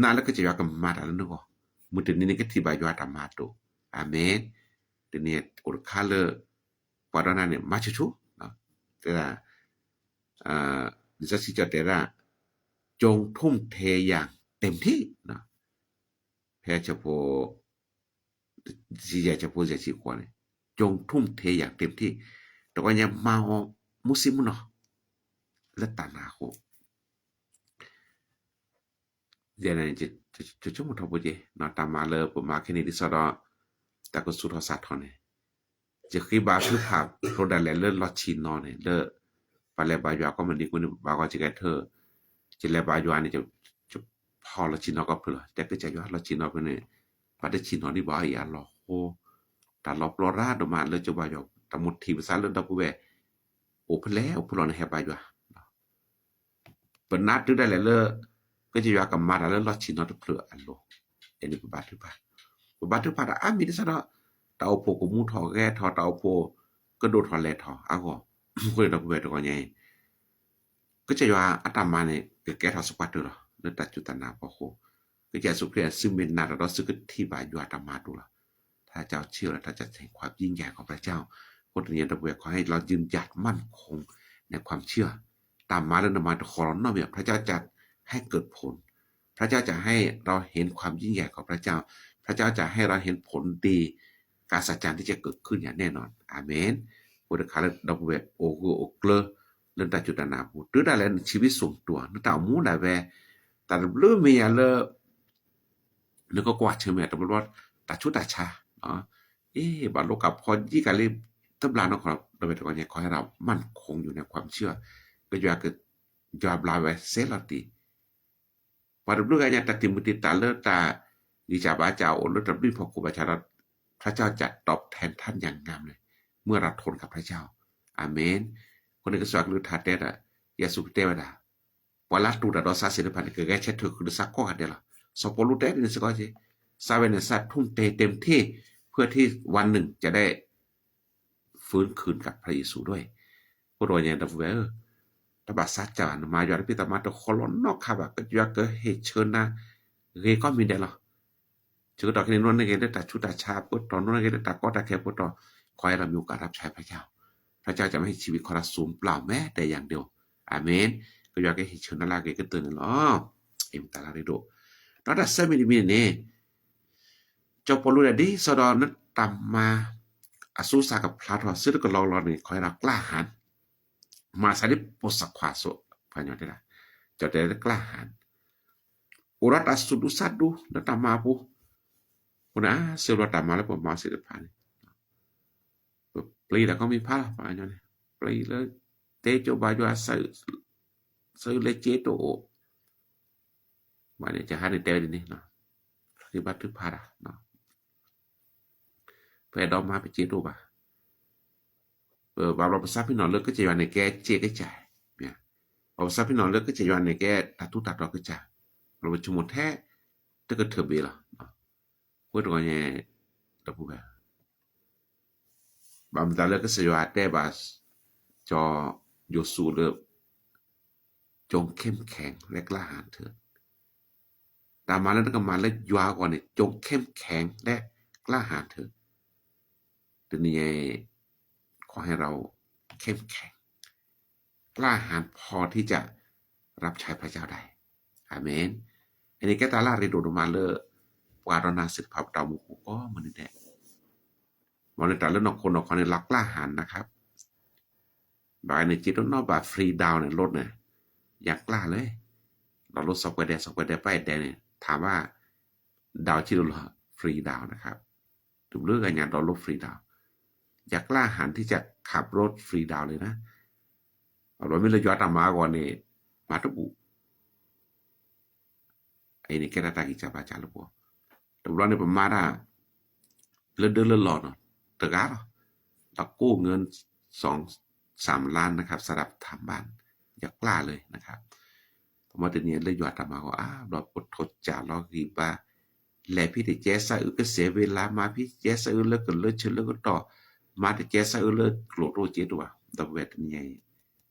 နာ်လၢကစၢ်ယွၤကမၤတၢ်လၢနဂီၢ်, မုၢ်တနံၤန့ၣ် ကထံၣ်ဘၣ်ယွၤတၢ်မၤအဒိၣ်, အၤမ့ၣ်. တနံၤအံၤအိၣ်တခါလၢ ပှၤဒီးနၤန့ၣ် မၤဆူၣ်ဆူၣ်, တဲဒၣ်, လံာ်စီဆှံတဲဒၣ်, จงทุ่มเทอย่างเต็มที่ ဖဲဆၢဖိ ဆံယဲၢ် ဆၢဖိယဲၢ်ဆံဃိးန့ၣ်, จงทุ่มเทอย่างเต็มที่, တဂီၤညါမၤအီၤမူဆံမူနီၤ လၢတၢ်နာ်အဃိ ယဲန့ၣ် ယဆိကမိၣ်ထီဘိက့ၤ တၢ်မၤလၢပမၤခဲန့ၣ် ဒ်သိးဒီး တၢ်ကဆူၣ်ထီၣ်စးထီၣ်န့ၣ်, ယဃ့ဘါထုကဖၣ်ဖျိဒၣ်လဲာ်လၢလီၢ်ဆ့ၣ်နီၤန့ၣ် လၢ ပှၤလဲၤဘါယွၤကိးမုၢ်နံၤကိးနံၤ ဘၣ်ဂီၤယကဲထၢၣ်, ယလဲၤဘါယွၤန့ၣ် ယဖီၣ်လီၢ်ဆ့ၣ်နီၤကီၢ်ဖုၣ်လီၤ. တဲကစၢ်ယွၤလီၢ်ဆ့ၣ်နီၤဖဲန့ၣ် ပှၤတဆ့ၣ်နီၤဒံးဘၣ်အံၤအလီၢ်ဃိ, တၢ်လီၤပျီရၣ်ဒိၣ်မးလၢကဘါယွၤ တၢ်မိၣ်ထံၣ်ပသးလၢဒီပုၢ်ဝဲၢ် အိၣ်ဖဲလဲၣ်အိၣ်ဖဲလဲၣ်န့ၣ်ဟဲဘါယွၤ ပနၢ်တုၤဒၣ်လဲာ်လၢ ကစၢ်ယွၤကမၤတၢ်လၢလီၢ်ဆ့ၣ်နီၤတဖျၢၣ်အလိၤ, အန့ၣ်ပဘါထုကဖၣ်, ပဘါထုကဖၣ်တၢ်အါမံၤဒ်သိးဒီး တၢ်အိၣ်ဖှိၣ်ကမူထီၣ်ဂဲၤထီၣ် တၢ်အိၣ်ဖှိၣ်ကဒိၣ်ထီၣ်လဲၤထီၣ်အဂီၢ်, အဃိန့ၣ်ဒီပုၢ်ဝဲၢ်တဂီၤညါအံၤ ကစၢ်ယွၤအတၢ်မၤန့ၣ် ကကဲထီၣ်စပှၢ်တၢၢ်လီၤ လၢတၢ်စူၢ်တၢ်နာ်အဖီခိၣ်, ကစၢ်ယ့ၣ်ၡူးခရံာ်အစုမ့ၢ်နၤတၢ်ဒီးစုကထံၣ်ဘၣ်ယွၤတၢ်မၤအဒိၣ်လီၤ. ถ้าเจ้าเชื่อแล้ว ถ้าเจ้าเห็นความยิ่งใหญ่ของพระเจ้า အဃိတနံၤအံၤဒီပုၢ်ဝဲၢ် ขอให้เรายืนหยัดมั่นคงในความเชื่อ တၢ်မၤလၢနမၤတဃီၤလီၤနီတမံၤ พระเจ้าจะให้เกิดผล พระเจ้าจะให้เราเห็นความยิ่งใหญ่ของพระเจ้า พระเจ้าจะให้เราเห็นผลดี การอัศจรรย์ที่จะเกิดขึ้นอย่างแน่นอน อาเมน အဃိတခါလၢဒီပုၢ်ဝဲၢ်အိၣ်ဂၢၢ်အိၣ်ကျၢၤ လၢနတၢ်စူၢ်တၢ်နာ်အပူၤ တုၤဒၣ်လဲာ်န ชีวิตส่วนตัว နတၢ်အိၣ်မူဒၣ်ဝဲ တၢ်တဘျုးမ့ၢ်ယၤလၢ နကကွၢ်ဆၢၣ်မဲာ်တဘျီဘျီ တၢ်ဆူးတၢ်ဆါ, အ့ ဘၣ်လိၣ်ကးဖီယံာ်ကးလံ တဘျီနီၢ်ခီ ဒီပုၢ်ဝဲၢ်တဂီၤညါ ขอให้เรามั่นคงอยู่ในความเชื่อ ကယွၤက ယွၤဘျါဝဲစဲလီၤတံၢ် ပှၤတဘျုးဂၤညါ တၢ်တံၢ်မုၢ်တံၢ်သးလၢတၢ်ဂံၢ်စၢ်ဘါစၢ်အိၣ်လၢတၢ်ဘျုးဖီခိၣ် ဘၣ်ဆၣ်ဒီး พระเจ้าจะตอบแทนท่านอย่างงามเลย เมื่อเราทนกับพระเจ้า อาเมน အဃိန့ၣ် ကစၢ်ကလုၢ်ကထါတဲဒီး ယ့ၣ်ၡူးကတဲဝဲဒၣ် ပှၤလၢအတူၢ်တၢ်ဒီးစးစ့ၢ်တဖၣ်န့ၣ် ကဂဲၤဆၢထၢၣ်ဃုာ်ဒီးစးကိးဂၤဒဲးလီၤ. စီၤပီလူးတဲဒ်န့ၣ်စ့ၢ်ကီးက့ၤ စးဝဲန့ၣ် စး ทุ่มเทเต็มที่ เพื่อที่วันหนึ่งจะได้ ฟื้นคืนกับพระเยซูด้วย အဃိတဂီၤညါဒီပုၢ်ဝဲၢ်ဧၢ, တဘၣ်စးစၢ်ဘၣ် နမၤယွၤတၢ်ဖံးတၢ်မၤတဃီၤလီၤနီတခါဘၣ် ကယွၤကဟ့ၣ်ဆၢနၤ ဂ့ၤကိးမံၤဒဲးလီၤ. ဆၢကတီၢ်ခဲအံၤ နအိၣ်န့ၢ်ဂ့ၤလၢတၢ်ဆူးတၢ်ဆါအပူၤတီၢ် နအိၣ်န့ၢ်ဂ့ၤလၢတၢ်ကီတၢ်ခဲအပူၤတီၢ် ขอให้เรามีโอกาสรับใช้พระเจ้า พระเจ้าจะไม่ให้ชีวิตของเราสูญเปล่าแม้แต่อย่างเดียว อาเมน ကယွၤကဟ့ၣ်ဆၢနၤလၢအဂ့ၤကတၢၢ်န့ၣ်လီၤ. အ့ၣ် မတၤလၢရ့ဒိၣ် ဒီးတၢ်ဆၢမံၤတမံၤန့ၣ် စီၤပီလူးဒၣ်ဒ်သိးဒီးနတၢ်မၤ အစူးစးကဖျါထီၣ် ဆၢတကလီကလီန့ၣ် ขอให้เรากล้าหาญ မၤစၢ်ဒ်ပိာ်စၢခွါအသိး ပှၤကညီတဲဒၣ် ကၠီတဲ กล้าหาญ အိၣ်ဒီးတၢ်စူးဒူစးဒူလၢတၢ်မၤအပူၤ အဃိန့ၣ်စံးဘျုးတၢ်မၤလၢပမၤစ့ၢ်တဖၣ်န့ၣ် ပျံၤတၢ်ကိးမံၤဖးလီၤ ပှၤကညီန့ၣ် ပျံၤလၢ တဲကၠိဘါယွၤ ဆၢလဲၤစ့တအိၣ် ဘၣ်န့ၣ် ကဟါန့ၣ်တဲဝဲဒ်န့ၣ် ဃ့ဘါထုကဖၣ်တၢ် ပအဲၣ်ဒိးမၤပစ့တအိၣ်ဘၣ် ဘၣ်ဘျီပသးပ့ၤနီၣ်လၢကစၢ်ယွၤန့ၣ်ကဲစ့ကစၢ်, ဘၣ်ပသးပ့ၤနီၣ်လၢကစၢ်ယွၤန့ၣ်ကဲတၢ်ထူးတၢ်တီၤကစၢ်, ဘျီပဆိကမိၣ်ထဲ တကထၢၣ်ဘ့ၣ်လီၤ. အဃိတဂီၤညါ ဒီပုၢ်ဝဲၢ် ဘၣ်မတၤလၢကစၢ်ယွၤတဲဘၣ် စီၤယိၤၡူလၢ จงเข้มแข็งและกล้าหาญเถิด တၢ်မၤလၢနကမၤလၢယွၤအဂီၢ်န့ၣ် จงเข้มแข็งและกล้าหาญเถิด တနံၤညါအံၤ ขอให้เราเข้มแข็ง กล้าหาญพอที่จะรับใช้พระเจ้าได้ อาเมน အန့ၣ်ကဲတၢ်လၢအရ့ဒိၣ်ဒိၣ်မးလၢ ပှၤဒီးနၤသ့ၣ်တဖၣ်ပတၢ်အိၣ်မူပူၤကိးမုၢ်နံၤဒဲး မ့ၢ်လၢတၢ်လၢနီၢ်ခိနီၢ်ခီန့ၣ် เรากล้าหาญนะครับ ဘၣ်န့ၣ် เจ๊ ต้อง นอกบัตร free download န့ၣ် ยังกล้าเลย เรา download software ได้ software ได้ ป้ายแดง เนี่ย ถามว่า down ที่เรา free down นะครับ တဘျုးဂၤညါ download free down ยังกล้าหาญที่จะขับรถ free down เลยนะ အဘျီမ့ၢ်လၢယွၤတၢ်မၤအဂီၢ်န့ၣ် မၤတဘူၣ် အအံၤန့ၣ်ကဲဒၣ်တၢ်ဂံၢ်စၢ်ဘါစၢ်လၢပဂီၢ် တဘျီန့ၣ်ပမၤတၢ် လၢဒၢလၢလီၢ်နီၤ တဂၤလီၤ เรากู้เงิน สองสามล้านนะครับ สำหรับทำบ้าน ยังกล้าเลยนะครับ ပမၤတနံၤလၢယွၤတၢ်မၤအဂီၢ် အါဘျီ ပထိးစၢ်လီၤဂံၢ်ဘါ လဲၤဖဲတကဲစၢ်အုး ကစဲးဝ့ၤလါ မၤဖဲတကဲစၢ်အုးလၢကလၢဆၢလၢကတီၢ် မၤတကဲစၢ်အုးလၢကျိၣ်တအိၣ်စ့တအိၣ်ဘၣ် ဒီပုၢ်ဝဲၢ်တနံၤအံၤ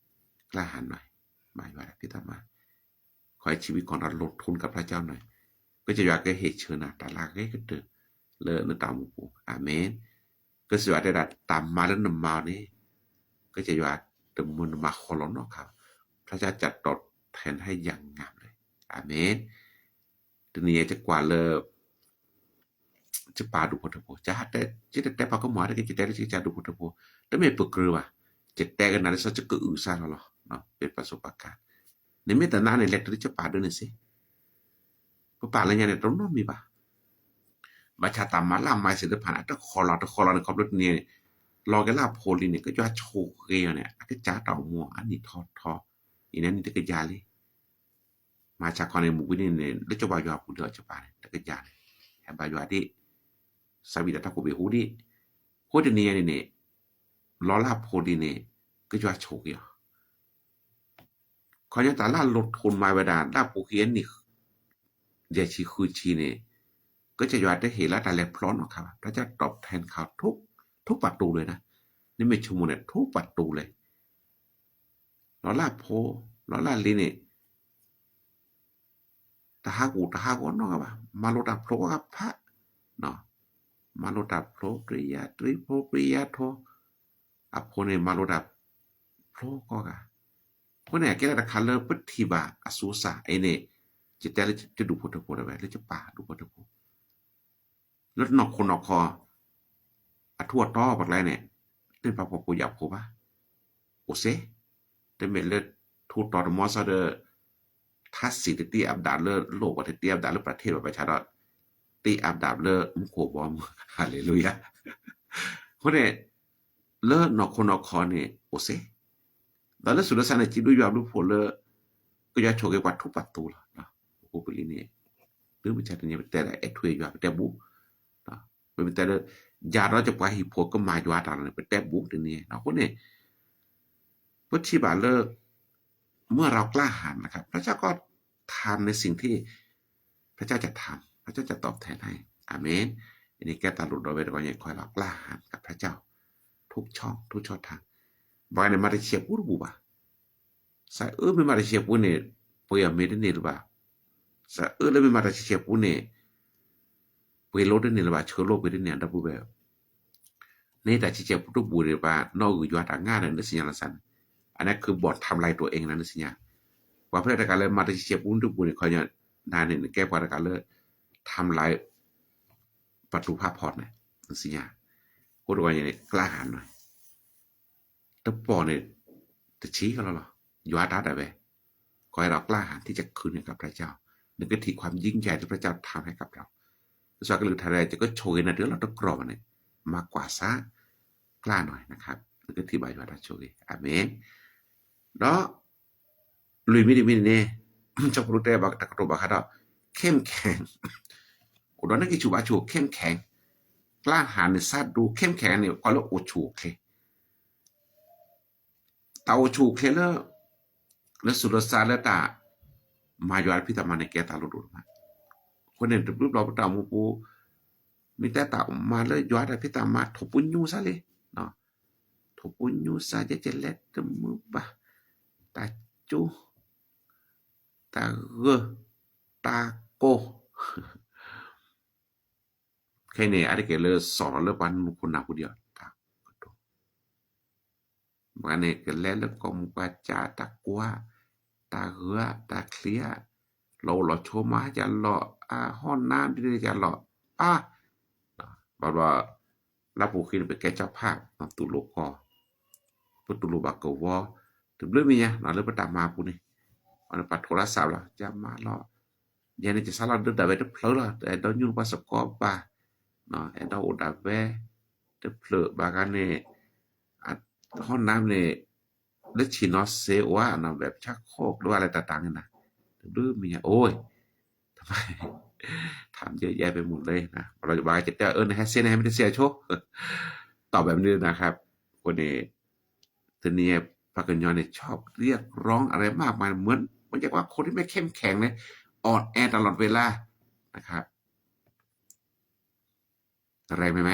กล้าหาญหน่อย မၤယွၤတၢ်ဖံးတၢ်မၤ ขอให้ชีวิตของเราลงทุนกับพระเจ้าหน่อย ကစၢ်ယွၤကဟ့ၣ်ဆၢနၤတၢ်လၢအဂ့ၤကတၢၢ် လၢနတၢ်အိၣ်မူပူၤ အၤမ့ၣ် ကစၢ်ယွၤတဲဒၣ်တၢ်မၤလၢနမၤအီၤန့ၣ် ကစၢ်ယွၤတမၤနမၤဃီလီၤနီတခါ พระเจ้าจะตอบแทนให้อย่างงามเลย အၤမ့ၣ် တနံၤအံၤယကွၢ်လၢ ယပၢ်ဒူၣ်ဖိထၢဖိ ယတဲ ယတတဲပှၤကမၣ်တက့ၢ် ယတဲလၢယကစၢ်ဒူၣ်ဖိထၢဖိ တမ့ၢ်ပကြၢးဘၣ် ယတဲကနၤလၢစီၤ ယကအုၣ်စၢ်လီၤလီၤ ပ့ၤပာ်စိပာ်ကါ နမ့ၢ်တနာ်န့ၣ် လဲၤတုၤလၢယပၢ်ဒၢးန့ၣ်စ့ၢ် ပပၢ်လၢညါန့ၣ် တနီၣ်မံၤဘၣ် ဘၣ်ဆၣ်တၢ်မၤလၢအမၤသ့ၣ်တဖၣ်န့ၣ် အတဃီလီၤတဃီလီၤန့ၣ် ခီဖျိတနံၤ လီၤက့ၤလၢအဖိလံန့ၣ် ကယွၤဆိၣ်ဂ့ၤအီၤန့ၣ် အကစၢ်တၢ်အိၣ်မူအနံၣ်ထီထီ အံၤန့ၣ်နံၣ်တကယၤလံ မၤဆါခီန့ၣ် မုၢ်ဝံၤန့ၣ်န့ၣ် လၢကဘၣ်ယွၤပူၤလၢအီၤကပၤန့ၣ် တကယၤန့ၣ် ဟဲဘၣ်ယွၤဒ် စးဝံၣ်တၢ်တၢ်ကိးဘ့ၣ်ဟူဒ် ဃိတနံၤညါန့ၣ်န့ၣ် လီၤလၢအဖိဒ်န့ၣ် ကယွၤဆိၣ်ဂ့ၤအီၤ ခီညါတၢ်လၢအလိၣ်ထိၣ်မၤဝဲဒၣ် လၢအပူၤကွံာ်အနံၣ် ယဲၢ်ဆံဃုဆံန့ၣ် ကစၢ်ယွၤတဟ့ၣ်လၢတၢ်လဲၤဖျီနီတခါဘၣ် พระเจ้าตอบแทนเขา ทุก ทุกประตูเลยนะ နမ့ၢ်ဆိကမိၣ်န့ၣ် ทุกประตูเลย လီၤလၢအဖိ လီၤလၢအလံၤန့ၣ် တဟးကူၣ်တဟးဂီၤနီတဂၤဘၣ် မၤလိတၢ်ဖျိကိးဂၤဖး မၤလိတၢ်ဖျိ ပရိယါ တြံဖျိ ပရိယါထိ အဖိန့ၣ် မၤလိတၢ်ဖျိကိးဂၤ အဃိန့ၣ် အကဲဒၣ်တခါလၢပထံၣ်ဘၣ်အစိၤစၢ်အံၤန့ၣ် ယတဲလၢယဒူၣ်ဖိထၢဖိတဝဲ လၢယပၢ်ဒူၣ်ဖိထၢဖိ လၢနီၢ်ခိနီၢ်ခီ အထူးအတီၤပကျဲန့ၣ် တမ့ၢ်ပှၤဖှီၣ်ဖိယာ်ဖိဘၣ် အိၣ်စ့ တမ့ၢ်လၢထူးတီၤတမီၤစီဒီး ထါစံၣ်တတ့အပဒၣ်လၢလိၣ် ပှၤတတ့အပဒၣ်လၢပြၤထ့ၣ်ဘၣ် ဘၣ်ဆၣ်ဒီး တ့အပဒၣ်လၢမူခိၣ်ဘီမုၢ် ဟါလ့လူယၤ အဃိန့ၣ် လၢနီၢ်ခိနီၢ်ခီန့ၣ် အိၣ်စ့ ဒီးလၢစူၢ်လၢစါန့ၣ် စံးဘျုးယွၤဘျုးဖှိၣ်လၢ ကယွၤဆိၣ်ဂ့ၤပှၤထူးပှၤတီၤလီၤ. အဃိပလံန့ၣ် တုၤမ့ၢ်ဆါတနံၤပတဲလၢ အဲၣ်ထွဲယွၤပတဲဘူး, ပမ့ၢ်တဲလၢ ယၤဒီးယပှၤဟံၣ်ဖိကမၤယွၤတၢ်လီၤန့ၣ် ပတဲဘူးတနံၤ. အဃိန့ၣ် ပထံၣ်ဘၣ်လၢ เมื่อเรากล้าหาญนะครับ พระเจ้าก็ทำในสิ่งที่ พระเจ้าจะทำ พระเจ้าจะตอบแทนให้ อาเมน အန့ၣ်ကဲတၢ်လိၣ်ဒီးဝဲတဂီၢ်ညါ ขอให้เรากล้าหาญกับพระเจ้า ทุกช่อง ทุกช่องทาง ဘၣ်န့ၣ် မၤတဆဲးပူတဘူၣ်ဘၣ် စးအၢမ့ၢ်မၤတဆဲးပူန့ၣ် ပှ့ၤအီၤမ့ၢ်တန့ၢ်လၢၤဘၣ်, စးအၢလၢမ့ၢ်မၤတဆဲးပူန့ၣ် ပှ့ၤလိတန့ၢ်လၢၤဘၣ် ဆၢလိပှ့ၤတန့ၢ် ဒီပုၢ်ဝဲၢ် န့ၣ်တၢ်ဆဲးဆဲးပူတဘူၣ်န့ၣ် ဘၣ်နီၣ်ဂံၢ်ယွၤတၢ်ငါန့ၣ် နသ့ၣ်ညါလီၤစၢ်န့ၣ်, အန့ၣ် คือบ่อนทำลายตัวเอง နသ့ၣ်ညါ, ပှၤဖဲလဲၣ်တဂၤလၢမၤတဆဲးဆဲးပူတဘူၣ်န့ၣ် ခီညီ နၤန့ၣ် နကဲပှၤတဂၤလၢ ทำลาย ประตูพระพรန့ၣ် နသ့ၣ်ညါ, အဃိတဂီၢ်ညါန့ၣ် กล้าหาญ န့ၣ် တပီၢ်န့ၣ် တဆံးကလီလီၤ, ယွၤတၢ်ဒၣ်ဝဲ, ขอให้เรากล้าหาญที่จะคืนให้กับพระเจ้า နကထံၣ်ความยิ่งใหญ่ที่พระเจ้าทำให้กับเรา ကစၢ်ကလုၢ်ကထါဒၣ် ယကဆိၣ်ဂ့ၤနၤတုၤလီၤတကြၢးဘၣ်န့ၣ် မၤကွၢ်စၢ် กล้าหน่อยนะครับ နကထံၣ်ဘၣ်ယွၤတၢ်ဆိၣ်ဂ့ၤ อาเมน ဒီး လွံၢ်မံၤတမံၤန့ၣ် ကၠီဖီလူးတဲဘၣ်တၢ်ကတိၤဘၣ်ဃးဒီး เข้มแข็ง အိၣ်ဒီးနက့ၤဆူၣ်ဘၣ်ဆိၣ် เข้มแข็ง กล้าหาญ န့ၣ် စးဒိ เข้มแข็ง န့ၣ် ကွၢ်လၢအိၣ်ဆူၣ်အိၣ်ချ့ တၢ်အိၣ်ဆူၣ်အိၣ်ချ့လၢ လၢစူၢ်လၢစါလၢတၢ်မၤယွၤတၢ်ဖံးတၢ်မၤန့ၣ် ကဲတၢ်လိၣ်ဒိၣ်မး, အဃိန့ၣ် တဘျုးဘျီပတၢ်အိၣ်မူပူၤ မ့ၢ်တဲတၢ်မၤလၢယွၤတၢ်ဖံးတၢ်မၤ ထိၣ်ပူၤညူစါလံ, ထိၣ်ပူၤညူစါ ယဲကလဲၤတမုာ်ဘၣ်, တၢ်ကၠိ တၢ်ဂၢၢ် တၢ်ကိၢ် ခဲအံၤန့ၣ် အါတက့ၢ်လၢစီၣ်လီၤလၢပှၤနူခိၣ်နၢ်ပူၤဒံးအီၤ တၢ်ကတိၤ ဘၣ်န့ၣ် ကလဲၤလၢကီၢ်မူၢ်ပှၢ်ကၠၢ တၢ်ကွၢ်, တၢ်ဂုၤ, တၢ်ချံဧါ, လီၤအိၣ်လီၤဆိမးကၠၢ်လီၤ, အဟီၣ်နါဒ်န့ၣ်ကၠၢ်လီၤ, အါ, ဘၣ်ဘျီ လၢပူၤဃံန့ၣ် ပကဲကၠီဖး သူၣ်လိာ်ကီၢ်, ပတူၢ်လိာ်ဘၣ်ကဝီၤ, တဘျုးမံၤညါ လၢပတၢ်မၤအပူၤန့ၣ်, အန့ၣ်ပှၤထိးလၢစးဘျီ ကၠၢ်မၤလီၤ, ယဲန့ၣ် ကစးလီၤဒုးဒၣ်ဝဲတဖျၢၣ်လီၤ, အဲၣ်ဒိးညူပှၤစ့ၢ်ကီးဘၣ်, အဲၣ်ဒိးအိၣ်ဒၣ်ဝဲတဖျၢၣ်ဘၣ်ဂၤန့ၣ်, ဟီၣ်နါန့ၣ် လၢဆ့ၣ်နီၤစ့အိၣ်ဧါ, ဘၣ်ပဆၣ်ခိၣ်ကျိၤဝဲလၢတၢ်တၢ်န့ၣ်နၤ, တဘျုးမံၤညါ အိၣ် ทำเยอะแยะไปหมดเลยนะ ဘၣ်ဘၣ်ကတဲ เออ နဟဲစ့န့ၣ် ဟဲမ့ၢ်တစ့အဆိ ตอบแบบนี้นะครับ คนนี้ ทีนี้ ปากกยอเนี่ยชอบเรียกร้องอะไรมากมาย เหมือน เหมือนกับว่าคนที่ไม่เข้มแข็งเลย อ่อนแอตลอดเวลานะครับ แรงไปไหม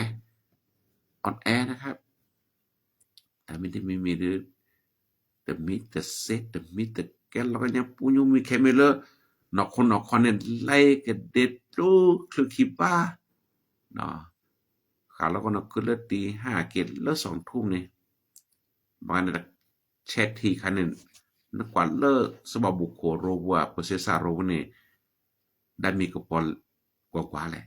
อ่อนแอนะครับ တမ့ၢ်တမံၤမံၤဒီး တမံၤတစ့ တမံၤတကဲလီၤကညါ ပူညူမံၤခဲမ့ၢ်လၢ နီၢ်ခိနီၢ်ခီန့ၣ် လဲၤကဒ့ဒိၣ်ချုးခံဘၣ် ဃးလီၤကီးနီၢ်ခုလၢတံၤဟါက့ၤလၢစီၤထူၣ်န့ၣ် ဘၣ်န့ၣ် ဆဲးထံၣ်ခါန့ၣ် နကွၢ်လၢ စဘၣ်ဘူၣ်ခိၣ်ရိပူၤ အဖိစ့စၢ်ရိပူၤန့ၣ် ဒၣ်မ့ၢ်ကပီၤကွၢ်ကွၢ်လဲၣ်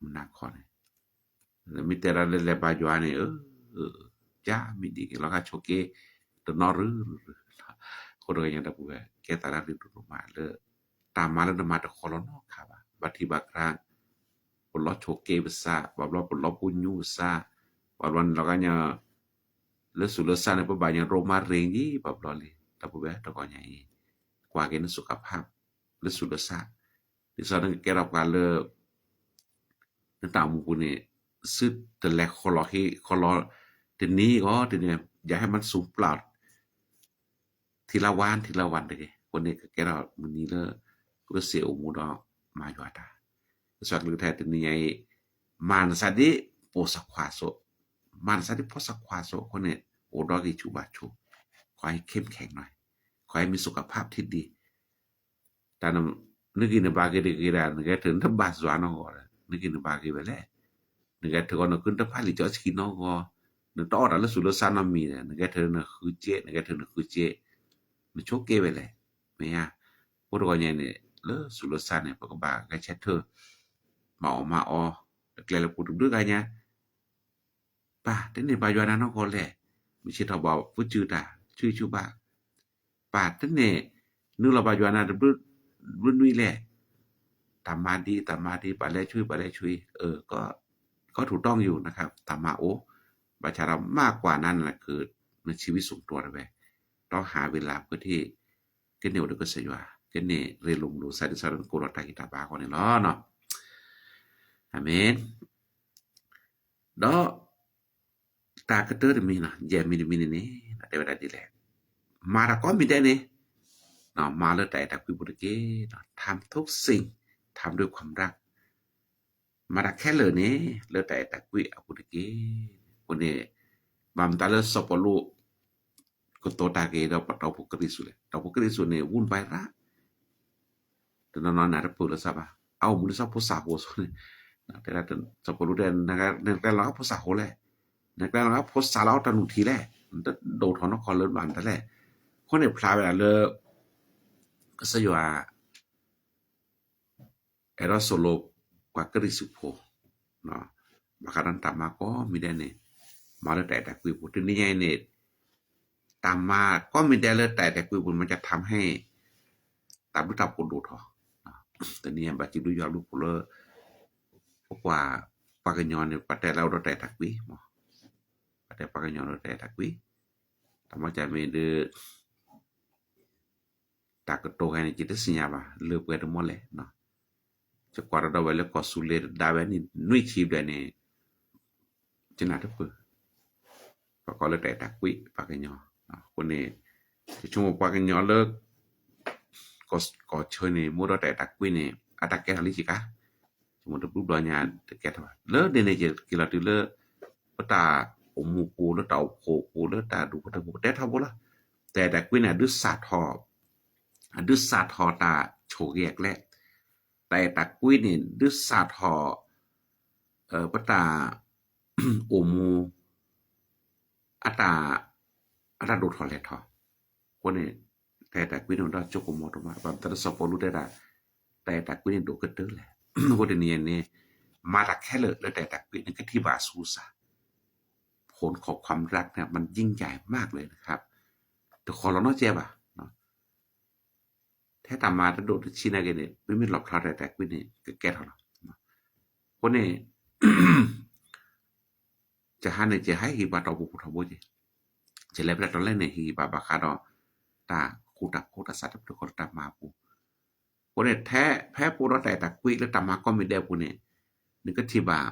မနၤခီန့ၣ် မ့ၢ်တဲဒၣ်လၢလဲၤဘါယွၤန့ၣ် ကၢ်မ့ၢ်ဒ်က့ၤ လီၤဂာ်ဆိးက့ တနီၣ်ရုရုရု အဃိတဂၤညါဒီပုၢ်ဝဲၢ် ကဲသးလၢအရ့ဒိၣ်ဒိၣ်မးလၢ တၢ်မၤလၢနမၤတခီလီၤနီတခါဘၣ် ဘၣ်ထံဘၣ်ကရၢ ပလီၤဆိးက့ပစး ဘၣ်ဘျီပလီၤပူညူပစး ဘၣ်ဘျီန့ၣ်လီၤဂာ်ညါ လၢဆူးလၢစၢ်န့ၣ် ပဘၣ်ညါရိမၤရ့ၣ်က့ၤ ဘၣ်ဘျီလံ ဒီပုၢ်ဝဲၢ်တဂၤညါအံၤ ကွၢ်က့ၤန สุขภาพ လၢဆူးလၢစၢ် ဒ်သိးနကကဲထီၣ်ပှၤလၢ နတၢ်အိၣ်မူပူၤန့ၣ် စုတလဲၤဃီလီၤဟ့ၣ်ဃီလီၤ တနံၤဂီၢ်တနံၤ ယဟဲမၤစူၤပျၢ် ထံလၢဝါ ထံလၢဝါတဂ့ၤ အဃိန့ၣ် ကကဲထီၣ်မုၢ်နံၤလၢ ပကစ့အိၣ်မူဒီးမၤယွၤတၢ် ကစၢ်ကလုၢ်ကထါတနံၤညါအံၤ မၤနသးဒ် ဖိသၣ်ခွါစိ မၤနသးဒ်ဖိသၣ်ခွါစိအဃိန့ၣ် အိၣ်ဒီးဂံၢ်ဆူၣ်ဘါဆူၣ် ขอให้เข้มแข็งหน่อย ขอให้มีสุขภาพที่ดี တၢ်နဂံၢ်နဘါဂ့ၤတဂ့ၤဒၣ် နဂဲၤထၢၣ်နတဘၣ်စှၤနီၢ်ဂီၢ်ဒီး နဂံၢ်နဘါဂ့ၤဝဲလဲၣ် နဂဲၤထၢၣ်ဂီၢ်နကုနတဖးလံာ်စီဆှံနီၢ်ဂီၢ် နတအီၣ်တၢ်လၢဆူးလၢစၢ်နီတမံၤဒီး နဂဲၤထၢၣ်နဃုစ့ နဂဲၤထၢၣ်နဃုစ့ နဆိးက့ဝဲလဲၣ် မ့ၢ်ဧါ အိၣ်တဂီၢ်ညါန့ၣ် လၢဆူးလၢစၢ်န့ၣ် ပကဘၣ်ဂဲၤဆၢထၢၣ် မၤအီၣ်မၤအီ တကျဲလၢပူၤတဘျုးဂၤညါ ပၢ်တန့ၢ်ဘါယွၤနၤနီၢ်ဂီၢ်လဲၣ် မုၢ်ဆ့ၣ်ထီၣ်ဘၣ်ပစုတၢ် ဆူၣ်ဆူၣ်ဘၣ် ပၢ်တန့ၢ် နုာ်လီၤဘါယွၤနၤတဘျုး ဘျုးနွံလဲၣ် တၢ်မၤဒ် တၢ်မၤဒ် ဘၣ်လဲၤဆူ ဘၣ်လဲၤဆူ เออ ก็ถูกต้องอยู่นะครับ တၢ်မၤအိၣ် ဘၣ်ဆၣ်ဒီး มากกว่านั้นนะ คือในชีวิตส่วนตัว ဝဲ ต้องหาเวลาเพื่อที่ ကန့ၢ်အိၣ်ဒီးကစၢ်ယွၤ ကန့ၢ်ရ့လိာ်မုာ်လိာ်စၢ် ဒ်သိးနကအိၣ်ဒီးတၢ်ဂံၢ်တၢ်ဘါအဂီၢ်န့ၣ်လီၤ. အၤမ့ၣ်. ဒီး တၢ်ကတၢၢ်တမံၤနီၤ ယဲၢ်မံၤတမံၤန့ၣ်န့ၣ် တဲဝဲဒၣ်ဒ်လဲၣ်, မၤတၢ်ကိးမံၤဒဲးန့ၣ် မၤလၢတၢ်အဲၣ်တၢ်ကွံပူၤတက့ၢ်. ทำทุกสิ่ง ทำด้วยความรัก မၤတၢ်ခဲလၢာ်န့ၣ် လၢတၢ်အဲၣ်တၢ်ကွံအပူၤတက့ၢ်. အဃိန့ၣ် ဘၣ်မတၤလၢစီၤပီလူး ကတိၤတၢ်က့ၤဒီးပှၤတီၢ်ဖိကရံၣ်သူးလဲၣ်, တီၢ်ဖိကရံၣ်သူးန့ၣ် ဝူၢ်ဘၣ်ရၣ် တနီၤနီၤနၢ်တပၢၢ်လၢၤဘၣ်, အအိၣ်မူဒ်သိးဖိသၣ်ဖိအသိးန့ၣ်, တဲဒၣ် စီၤပီလူးတဲ နကျဲလီၤဂာ်ဖိသၣ်ဖိလဲၣ်, နကျဲလီၤဂာ်ဖိသၣ်လၢအီၣ်တၢ်နူၢ်ထံလဲၣ်, နတဒိၣ်ထီၣ်နီၢ်ကီၢ်လၢဘၣ်နတၢ်လဲၣ်. အဃိန့ၣ်ဖျါဝဲဒၣ်လၢ ကစၢ်ယွၤ အဲၣ်ဒိးသိၣ်လိပှၤကရံၣ်သူးဖိ, ဘၣ်ဃးဒီးတၢ်မၤကိးမံၤဒဲးန့ၣ်, မၤလၢတၢ်အဲၣ်တၢ်ကွံပူၤ တနံၤညါအံၤန့ၣ်, တၢ်မၤကိးမံၤဒဲးလၢတၢ်အဲၣ်တၢ်ကွံပူၤ မ့ၢ်ကထၢၣ်ဟဲ တၢ်ဘျုးတၢ်ဖှိၣ်ဒိၣ်ထီၣ်, တနံၤညါဘၣ်စံးဘျုးယွၤဘျုးဖှိၣ်လၢ ပကွၢ် ပှၤကညီန့ၣ် ပှၤတဲလၢအိၣ်ဒီးတၢ်အဲၣ်တၢ်ကွံ, ပှၤတဲပှၤကညီဒီးတၢ်အဲၣ်တၢ်ကွံ, တၢ်မၤကမ့ၢ်ဒ် တၢ်ကတိၤဟဲန့ၣ် ယတသ့ၣ်ညါဘၣ် လၢပှဲၤတမီၢ်လဲၣ်, ယကွၢ်ဒီးဝဲလၢကီၢ်သူလ့ၤတဒါဝဲန့ၣ် နွံဆံဘျဲၣ်န့ၣ်, ယနၢ်တပၢၢ်, ပှၤကိးလၢတၢ်အဲၣ်တၢ်ကွံ ပှၤကညီ, အဃိန့ၣ်, ယဆိကမိၣ်ပှၤကညီလၢ ကီၢ်ဆၢန့ၣ် မ့ၢ်အိၣ်ဒီးတၢ်အဲၣ်တၢ်ကွံန့ၣ် အတၢ်ကဲထီၣ်လံစ့ၢ်ကီး, ယဆိကမိၣ်တဘျုးဘျီညါတကဲထီၣ်ဘၣ်, လၢန့ၣ်န့ၣ် ယက့ၤလီၤတုၤလၢ ပတၢ်အိၣ်မူပူၤ လၢတၢ်အိၣ်ဖှိၣ်ပူၤ လၢတၢ်ဒူၣ်ဖိထၢဖိ ပတဲထီဘိလီၤ, တၢ်အဲၣ်တၢ်ကွံန့ၣ် အဒုးစးထီၣ်, အဒုးစးထီၣ်တၢ်ဆိၣ်ဂ့ၤအကျဲ, တၢ်အဲၣ်တၢ်ကွံန့ၣ် ဒုးစးထီၣ် ပတၢ် အိၣ်မူ အတၢ် အတၢ်ဒိၣ်ထီၣ်လဲၤထီၣ်, အဃိန့ၣ် တၢ်အဲၣ်တၢ်ကွံန့ၣ် အိၣ်ဒီးကၠိကမီၤဒိၣ်မး, ဘၣ်မနုၤသးလၢစီၤပီလူးတဲဒၣ် တၢ်အဲၣ်တၢ်ကွံန့ၣ်ဒိၣ်ကတၢၢ်လဲၣ်. အဃိတနံၤအံၤန့ၣ် မၤတၢ်ခဲလၢာ်လၢတၢ်အဲၣ်တၢ်ကွံ နကထံၣ်ဘၣ်အဆူၣ်စၢ် ผลของความรักเนี่ยมันยิ่งใหญ่มากเลยนะครับ တဃီၤလီၤနီတစဲးဘၣ် ထဲတၢ်မၤတဒိၣ်တဆံးနာ်က့န့ၣ် မ့မ့ၢ်လီၣ်ဖျါတၢ်အဲၣ်တၢ်ကွံန့ၣ် ကကဲထီၣ်လီၤ. အဃိန့ၣ် ကဟါန့ၣ် ကဟဲဟ့ၣ်ပှၤတီၢ်ပူၤဖိထီဘိက့ၤ, ကလဲၤဖဲလဲၣ်တီၤလဲၣ်န့ၣ် ဟ့ၣ်ဂံၢ်ဘါဘၣ်ဃးဒီး တၢ်ဃူတၢ်ဖိးတၢ်သးတဖျၢၣ်ဃီလၢတၢ်မၤအပူၤ, အဃိန့ၣ် ထဲဖဲပအိၣ်ဒီးတၢ်အဲၣ်တၢ်ကွံလၢတၢ်မၤကိးမံၤဒဲးအပူၤန့ၣ် နကထံၣ်ဘၣ်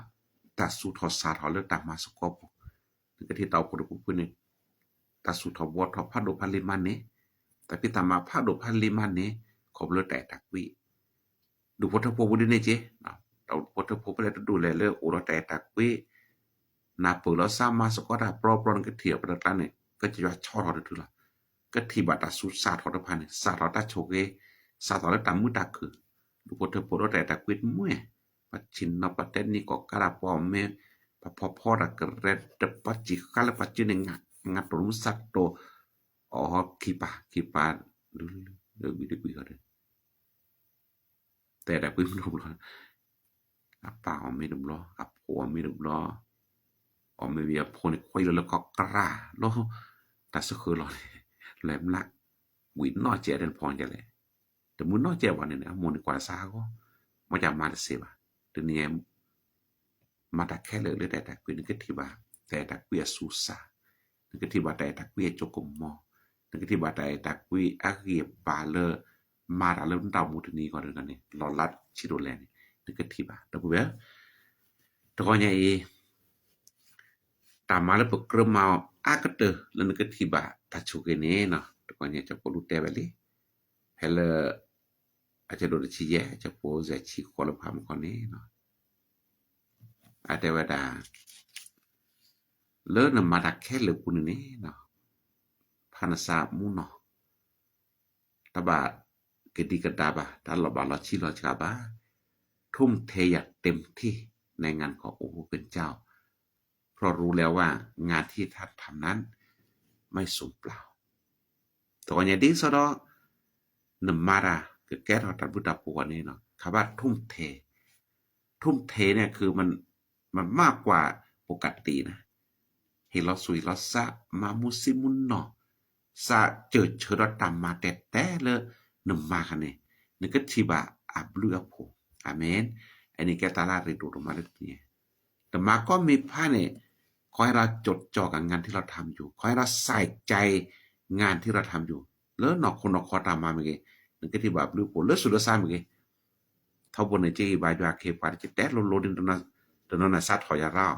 တၢ်သူၣ်ထီၣ်စၢ်ထီၣ်လၢတၢ်မၤသကိးပူၤ, နကထံၣ်တၢ်အိၣ်ဖှိၣ်တပူၤဖုန့ၣ် တၢ်သူၣ်ထီၣ်ဘှီထီၣ်ဖးဒိၣ်ဖးလံၤမးန့ၣ်, တၢ်ဖံးတၢ်မၤဖးဒိၣ်ဖးလံၤမးန့ၣ် ခီဖျိလၢတၢ်အဲၣ်တၢ်ကွံ ဒူၣ်ဖိထၢဖိပူၤဒ်န့ၣ်က့, တၢ်ဒူၣ်ဖိထၢဖိဖဲလဲၣ်တဒူၣ်လဲၣ်လၢအိၣ်ဒီးတၢ်အဲၣ်တၢ်ကွံ, နၢ်ပၢၢ်လီၤစၢ်မၤသကိးတၢ်ပြီပြီ နကထံၣ်အီၤပတကျါန့ၣ် ကစၢ်ယွၤဆီထီၣ်တတုၤလီၤ. ကထံၣ်ဘၣ်တၢ်သူၣ်စၢ်ထီၣ်တဖၣ်န့ၣ် စၢ်ထီၣ်တၢ်ဆိၣ်ဂ့ၤ, စၢ်ထီၣ်လၢတၢ်မုာ်တၢ်ခုၣ်, ဒူၣ်ဖိထၢဖိဒီးတၢ်အဲၣ်တၢ်ကွံတမှဲ, ပှၤဆ့ၣ်နီၤပှၤတဲနံၣ်ကိးကါတၢ်ပှၤအီၣ်မ့ၤ, ပှၤဖီဖီတၢ်ကရဲ တပှၤစံၣ်ဃါလၢပှၤစုန့ၣ် ငါတိၢ်မုၢ်စၢ်တိၢ်, အီၣ်ခံပၤခံပၤ, လၢဘံၣ်တကွံၢ်ဃီဒီး တၢ်အဲၣ်တၢ်ကွံမ့ၢ်တဘျီ, အပၢ်အီၣ်မ့ၤတဘျီ, အဖိအီၣ်မ့ၤတဘျီ, အီၣ်မ့ၤဝံၤအဖိန့ၣ် ခွဲးလၢလၢကီၢ်ကရၢ်လီၤ, တၢ်စၢဃာ်လီၤန့ၣ်, လဲၤမျး, ဝံၤနီၢ်ကဲးတဖီကဲးလဲၣ်, တမုာ်နီၢ်ကဲးဘၣ်န့ၣ် အမိၢ်န့ၣ်ကွၢ်စၢ်အဂီၢ်, မ့ၢ်ကမၤတစဲးဘၣ်, တနံၤ မၤတၢ်ခဲလၢာ်လၢတၢ်အဲၣ်တၢ်ကွံ နကထံၣ်ဘၣ် တၢ်အဲၣ်တၢ်ကွံအဆူၣ်စၢ်, နကထံၣ်ဘၣ်တၢ်အဲၣ်တၢ်ကွံအကၠိကမီၤ, နကထံၣ်ဘၣ်တၢ်အဲၣ်တၢ်ကွံအဂံၢ်အဘါလၢ မၤတၢ်လၢနတၢ်အိၣ်မူတနံၤအဂီၢ်န့ၣ် လီၤလးဆံးဒိၣ်လဲၣ်န့ၣ် နကထံၣ်ဘၣ် ဒီပုၢ်ဝဲၢ်, တဂီၤညါအံၤ တၢ်မၤလၢပကြၢးမၤအီၤအါကတၢၢ်လၢနကထံၣ်ဘၣ်တၢ်ဆိၣ်ဂ့ၤန့ၣ်, တဂီၤညါစီၤပီလူးတဲဝဲလံ, ဖဲလၢ အဆၢဒိၣ်တဆံယဲၢ် အဆၢဖိစဲးဆံဃိးလၢပှၤမူခီန့ၣ်, အတဲဝဲဒၣ် လၢနမၤတၢ်ခဲလၢာ်ပူၤန့ၣ်န့ၣ်, ဖးနသးမူနီၢ်, တဘၣ်ကဒံကဒါဘၣ်, တၢ်လီၤဘၣ်လီၤဆံးလီၤစှၤဘၣ်, ทุ่มเทอย่างเต็มที่ในงานขององค์พระผู้เป็นเจ้า เพราะรู้แล้วว่างานที่ท่านทำนั้นไม่สูญเปล่า တဂီၤညါဒ်သိးဒီး နမၤတၢ်ကကဲထီၣ်တၢ်ဘျုးတၢ်ဖှိၣ်အဂီၢ်န့ၣ် ခးဘၣ် ทุ่มเท, ทุ่มเท เนี่ยคือ มันมากกว่าปกตินะ, ဟ့ၣ်လီၤသူၣ်ဟ့ၣ်လီၤသး, မၤမူဆံးမူနီၢ်, စးစၢၢ်ဆၢဒီးတၢ်မၤတဲာ်တဲာ်လၢနမၤခါန့ၣ်, နကထံၣ်ဘၣ်အဘျုးအဖှိၣ်, အၤမ့ၣ်, အန့ၣ်ကဲတၢ်လၢအရ့ဒိၣ်ဒိၣ်မးလၢတနံၤ, တမၤကီမ့ၢ်ဖးန့ၣ်, ခီဟဲဒီးကၠိကၠီကၤ งานที่เราทำอยู่, ခီဟဲဒီးใส่ใจ งานที่เราทำอยู่, လၢနီၢ်ခိနီၢ်ခီတၢ်မၤမ့ၢ်ဂ့ၤ, နကထံၣ်ဘၣ်ဘျုးဖှိၣ်လၢသူၣ်လၢသးမ့ၢ်ဂ့ၤ, ထီဘိန့ၣ် ကဟ့ၣ်ဘါယွၤခ့ပှၤတကတဲလိၤလိၤန့ၣ်, တနီၤန့ၣ်စးထီၣ်ယၤရၢ်,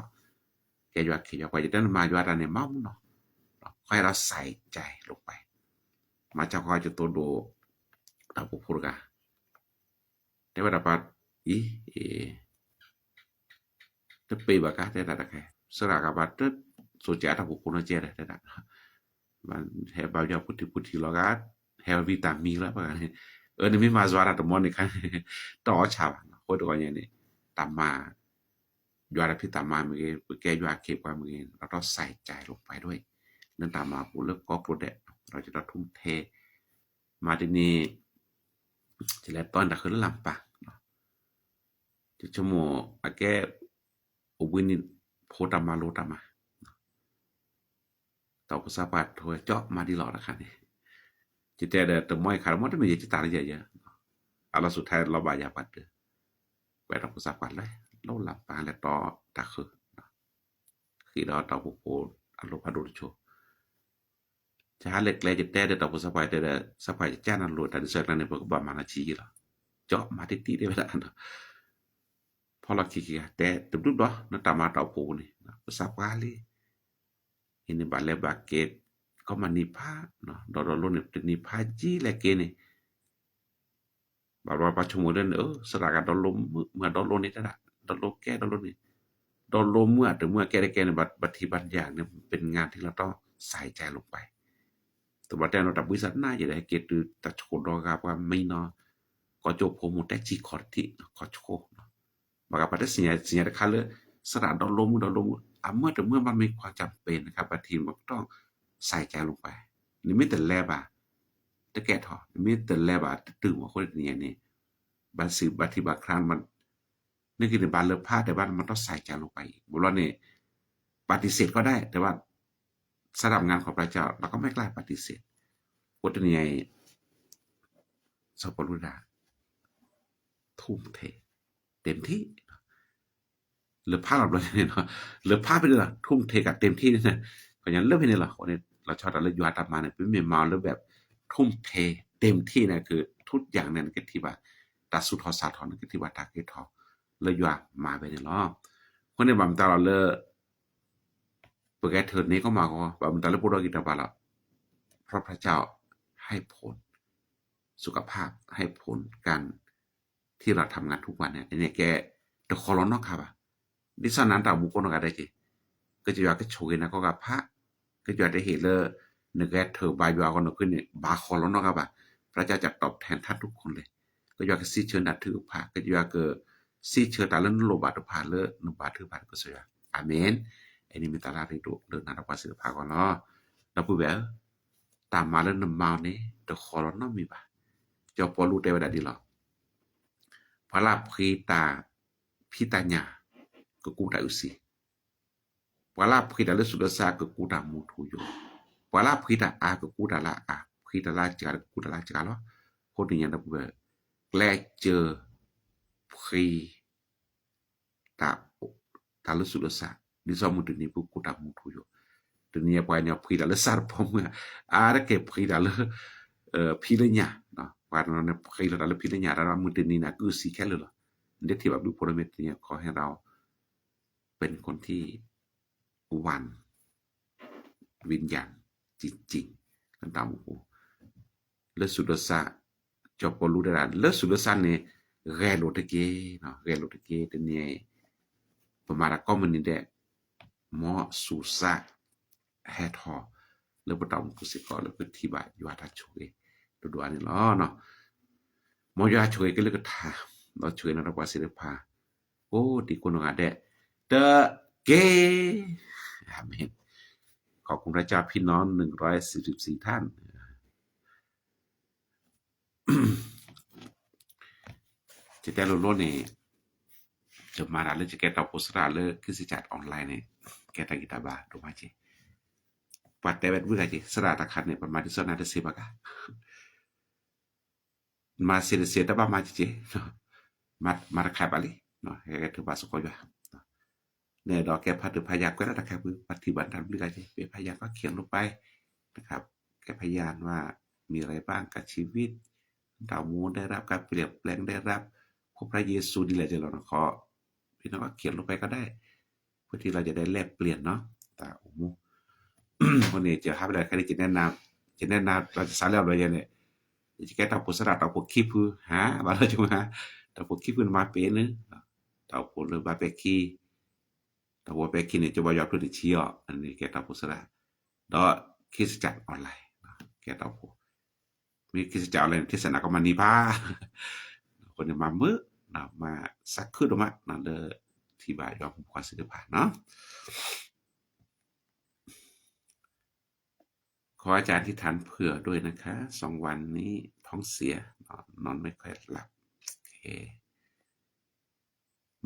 ကဲယွၤခ့ယွၤပှၤ ယတဲနမၤယွၤတၢ်န့ၣ် မၤမူနီၢ်, ခီဟဲဒီး ใส่ใจ လီၤပှဲၤ, မၤစၢၤဃီကသိးဒိၣ်, တၢ်အိၣ်ဖှိၣ်တဂၤ တဲဝဲဒၣ်ပှၤ, အံၤ, တပ့ၤဘၣ်ကါတဲဒၣ်တခါ, စရၣ်ကဘၣ်တစိၤကဲတၢ်အိၣ်ဖှိၣ်ဖိနီၢ်ကဲဒၣ်တဲဒၣ်, ဟဲဘါယွၤဖိထံဖိထံလီၤဂာ်, ဟဲဝံတၢ်မံၤလီၤပှၤဂၤန့ၣ်, အၢ နမ့ၢ်မၤယွၤတၢ်တမီန့ၣ်ခါန့ၣ်, တအီၣ်ဆၣ်ဘၣ်, အဃိတဂီၤညါန့ၣ်, တၢ်မၤ ယွၤတၢ်ဖံးတၢ်မၤမ့ၢ်ဂ့ၤ, ပကဲယွၤခ့ပှၤမ့ၢ်ဂ့ၤ, ဒီးတၢ် ใส่ใจ လီၤပှဲၤဒၣ်ဝဲ, လၢတၢ်မၤပူၤလၢကီၢ်ကျိဒဲး, ဒီးကဒီး ทุ่มเท, မၤတနံၤ, ယလဲၤတီၢ်န့ၣ်တၢ်ဃၢၤလၢလၢ်ပၢ်, ယဆိကမိၣ်အကဲ, အိၣ်ဘှံးနံၤ, ဖိတၢ်မၤလိတၢ်မၤ တၢ်အိၣ်ဖှိၣ်သးပှၢ်ထိၣ်ဝဲကၠီမၤဒ်လီၤတခါန့ၣ်, ယတဲဒီးတမီအံၤခါဒီး မ့တမ့ၢ်ယကတၢ်လၢယဲယဲ, အလီၤစူၢ်ထဲလီၤဘၣ်ယၤပှၤတၢၢ်, ဝဲတၢ်အိၣ်ဖှိၣ်သးပှၢ်လဲၤ, လီၤလၢ်ပၢ်လဲၤတီၢ်တၢ်ဃၢၤ, ဃ့ဒီးတၢ်အိၣ်ဖှိၣ်ဖိအလိၤဖးဒိၣ်တဆိ, ယဟးလၢကျဲယတဲဒီးတၢ်အိၣ်ဖှိၣ်သးပှၢ်တဲဒီး သးပှၢ်ယကနၣ်လိာ်တၢ်ဒ်ဆၢကျါန့ၣ် ပကဘၣ်မၤလီၤဆံးယံလီၤ, ကၠီမၤတံၢ်တံၢ်တဲဝဲဒၣ် ဖီၣ်လီၤခံခံဂၤ တဲတဘျုးဘျီ နတၢ်မၤတၢ်အိၣ်ဖှိၣ်ပူၤန့ၣ် ပသးပှၢ်လံ, အံၤန့ၣ်ဘၣ်လဲၤဘၣ်က့ၤ ကီမနံၤဖး, ဒီးဒီလိန့ၣ် တနံၤဖးကံလဲၣ်က့ၤန့ၣ်, ဘၣ်ဘျီပှၤဆိကမိၣ်လၢန့ၣ် စရၣ်ဂၤဒီလိမုၢ် မုၢ်ဒီလိန့ၣ်တဲဒၣ် ဒီလိကဲဒီလိန့ၣ်, ဒီလိမုၢ်အတမုၢ်အကဲတကဲန့ၣ် ဘၣ်ထံၣ်ဘၣ်ယၤန့ၣ် ပ့ၤငါထံလီၤတီၢ် စၢ်ကဲလိာ်ကွဲ တဘျီတဲနီၤ တၢ်ဘှံးစၢ်နါယဲဒီး ဟဲက့ၤတုၤတၢ်ဆိၣ်ဒီဂၤပှၤမံနီၤ, ကီၢ်ကၠိဖိမုၢ်တဲစံၣ်ခီၣ်တထံၣ် ခီၣ်ဆိ, ဘၣ်ဃးပှၤတသ့ၣ်ညါတခါလၢ စရၣ်ဒီလိမုၢ်ဒီလိမုၢ် အမုၢ်တမုၢ်ဘၣ်မ့ၢ်ခွါကၠၢ်ပဲၤန့ၣ် ခါပှၤထံၣ်မ့ၢ်ကတီၢ်, ใส่ใจลงไป နမ့ၢ်တလဲၤဘၣ် တကဲထီၣ် နမ့ၢ်တလဲၤဘၣ်တတုၤမး အဃိန့ၣ်တနံၤအံၤန့ၣ် ဘၣ်စံးဘၣ်ထံၣ်ဘၣ်ခရၣ် နက့န့ၣ် ဘၣ်လၢဖးတဲဘၣ် မ့ၢ်တၢ် ใส่ใจลงไป ဘျီန့ၣ် ปฏิเสธก็ได้ แต่ว่า สำหรับงานของพระเจ้า เราก็ไม่กล้าปฏิเสธ အဃိတနံၤအံၤ စီၤပီလူးဒၣ် ทุ่มเท เต็มที่ လၢဖးလီၤဘျီန့ၣ်လီၤ လၢဖးဖဲန့ၣ်လီၤ ทุ่มเท က เต็มที่ န့ၣ် ကညီလၢဖဲန့ၣ်လီၤ အဃိန့ၣ် လီၤဆီဒၣ်တၢ်လၢယွၤတၢ်မၤန့ၣ် ပမ့ၢ်မၤအီၤလၢ แบบ ทุ่มเท เต็มที่ န့ၣ် คือ ทุกอย่าง န့ၣ် နကထံၣ်ဘၣ် တၢ်သူၣ်ထီၣ်စးထီၣ် နကထံၣ်ဘၣ်တၢ်ကဲထီၣ် လၢယွၤမၤဝဲန့ၣ်လီၤ အဃိန့ၣ် ဘၣ်မတၤလီၤလၢ ပကဲထၢၣ်န့ၣ်ကီမးကီ ဘၣ်မတၤလၢပအိၣ်ဒီးဂံၢ်တၢ်ဘါလီၤ เพราะพระเจ้าให้ผล สุขภาพ ให้ผล การที่เราทำงานทุกวัน န့ၣ် န့ၣ်ကဲ တဃီၤလီၤနီတခါဘၣ် ဒ်သိးနၤတၢ်အိၣ်မူကိးနီၢ်ဂၤဒဲးက့ၤ ကစၢ်ယွၤကဆိၣ်ဂ့ၤနၤကိးဂၤဖး ကစၢ်ယွၤတဟ့ၣ်လၢ နကဲထၢၣ်ဘါယွၤအဂီၢ် နဃုန့ၣ် ဘၣ်ဃီၤလီၤနီတခါဘၣ် พระเจ้าจะตอบแทนท่านทุกคนเลย ကစၢ်ယွၤကစံးဆၢနၤထုကဖၣ် ကစၢ်ယွၤကစံးဆၢတၢ်လၢနလိၣ်ဘၣ်တဖၣ်လၢနဘါထုကဖၣ်ကစၢ်ယွၤ အၤမ့ၣ် အန့ၣ်မ့ၢ်တၢ်လၢအရ့ဒိၣ်လၢနၤဒီးပှၤစ့ၢ်တဖၣ်အဂီၢ်လီၤ ဒီပုၢ်ဝဲၢ်ဧၢ တၢ်မၤလၢနမၤအီၤန့ၣ် တဃီၤလီၤနီတမံၤဘၣ် စီၤပီလူးတဲဝဲဒၣ်ဒ်လီၤ ပှၤလၢအဖှံတၢ်ဖံးတၢ်ညၣ် ကကူးတၢ်အုၣ်စံ ပှၤလၢအဖှံတၢ်လၢဆူးလၢစၢ် ကကူးတၢ်မူထူယိာ်, ပှၤလၢအဖှံတၢ်အါ ကကူးတၢ်လၢအါ, ဖှံတၢ်လၢအစှၤ ကကူးတၢ်လၢအစှၤလီၤ. အဃိတနံၤညါဒီပုၢ်ဝဲၢ် ကျဲးစၢးဖှံ တၢ်လၢဆူးလၢစၢ် ဒ်သိးမုၢ်တနံၤ ပကကူးတၢ်မူထူယိာ်, တနံၤညါပှၤကညီဖှံတၢ်လၢစၢ်တဘီမုၢ်ဧါ, အါတက့ၢ်ဖှံတၢ်လၢ ဖံးလၢညၣ်, ပှၤကညီန့ၣ်ဖှံလီၤတၢ်လၢဖံးလၢညၣ် တၢ်မုၢ်တနံၤန့ၣ် အကအုၣ်စံခဲလၢာ်လီၤ. နတထံၣ်ဘၣ်ဘျုးဖှိၣ်လၢမ့ၢ်တနံၤညါ ခီဟဲရၤ เป็นคนที่หวั่น วิญญาณ จริงๆ လၢတၢ်အိၣ်မူပူၤ လၢဆူးလၢစၢ်, စီၤပီလူးတဲဒၣ် လၢဆူးလၢစၢ်န့ၣ် ဂဲၤလိာ်တက့ၢ်, ဂဲၤလိာ်တက့ၢ်, တနံၤအံၤ ပမၤတၢ်ကိးမုၢ်နံၤဒဲး မ်ဆူးစၢ်ဟဲထီၣ် လၢပတၢ်အိၣ်မူပူၤစ့ၢ်ကီး လၢပကထံၣ်ဘၣ်ယွၤတၢ်ဆိၣ်ဂ့ၤ ဒိၣ်ဒိၣ်အါန့ၣ်လီၤ. မ်ယွၤဆိၣ်ဂ့ၤက့ၤလၢကထါ, ဒီးဆိၣ်ဂ့ၤနၤဒီးပှၤစ့ၢ်တဖၣ် ကိးဒံကိးနီၢ်ဂၤဒဲး တက့ၢ်. အၤမ့ၣ်. ขอบคุณพระเจ้าพี่น้องหนึ่งร้อยสี่สิบสี่ท่าน ယတဲလိၤလိၤန့ၣ် ယမၤတၢ်လၢ ယကဲတၢ်အိၣ်ဖှိၣ်သရၣ်လၢ ခရံာ်စတၢ် online န့ၣ် ကဲတၢ်ဂံၢ်တၢ်ဘါဒိၣ်မးက့ၤ, ပှၤတဲဝဲတဘျုးဂၤက့ၤ သရၣ်တၢ်ခါန့ၣ် ပမၤဒ်သိးနၤတသ့ဘၣ်ကါ မၤစ့တစ့ တဘၣ်မၤက့ၤက့ၤ, မၤတခါဘၣ်လံ, ဟဲကဲထုးဘၣ်စ့ၢ်ကီးယွၤ, န့ၣ်ဒီးကဲဖးဒိၣ်ဖးယၤကွဲးလၢတၢ်ခါပူၤ ပှၤထံၣ်ဘၣ်နတၢ်တဘျုးဂၤက့ၤ ပဖးယၤကီၢ်ခံးလိာ်ပၢ်, ကဲဖးယၤနွါ มีอะไรบ้างกับชีวิต တၢ်အိၣ်မူ ได้รับการเปลี่ยนแปลง ได้รับ พบพระเยซู ဒ်လဲၣ်ဒ်လဲၣ်နီၢ်ခီ ပနၢ်ကီၢ်ခံးလိာ်ပၢ်ကီးဒဲး ဖုထံလီၤယဒဲး แลกเปลี่ยน နီၤ တၢ်အိၣ်မူ အဃိန့ၣ် ယဟးဖဲလဲၣ်ခဲန့ၣ် ယနဲၣ်နၤ လီၤယစးလၢအဘျီယဲန့ၣ် ယကဲတၢ်အိၣ်ဖှိၣ်သရၣ် တၢ်အိၣ်ဖှိၣ်ခံဖု ဟါ ဘၣ်လီၤကမါ တၢ်အိၣ်ဖှိၣ်ခံဖုန့ၣ်မၤပ့ၤန့ၣ် တၢ်အိၣ်ဖှိၣ်လၢဘၣ်ပဲာ်ခံ တၢ်အိၣ်ဖှိၣ်ပဲာ်ခံန့ၣ် ကဘၣ်ယွၤဖျိတဆံအီၤ အန့ၣ်ကဲတၢ်အိၣ်ဖှိၣ်သရၣ် ဒီးခရံာ်စတၢ် online ကဲတၢ်အိၣ်ဖှိၣ် မ့ၢ်ခရံာ်စတၢ် online န့ၣ် ထံၣ်စဲနၤကမၤနံၤဖး အဃိန့ၣ် မၤမုာ် မၤစၢ်ခုဒိၣ်မး လၢထံၣ်ဘၣ်ယွၤဖိခွါစ့ၢ်တဖၣ်နီၤ ขออาจารย์อธิษฐานเผื่อด้วยนะคะ สองวันนี้ท้องเสีย นอนไม่ค่อยหลับ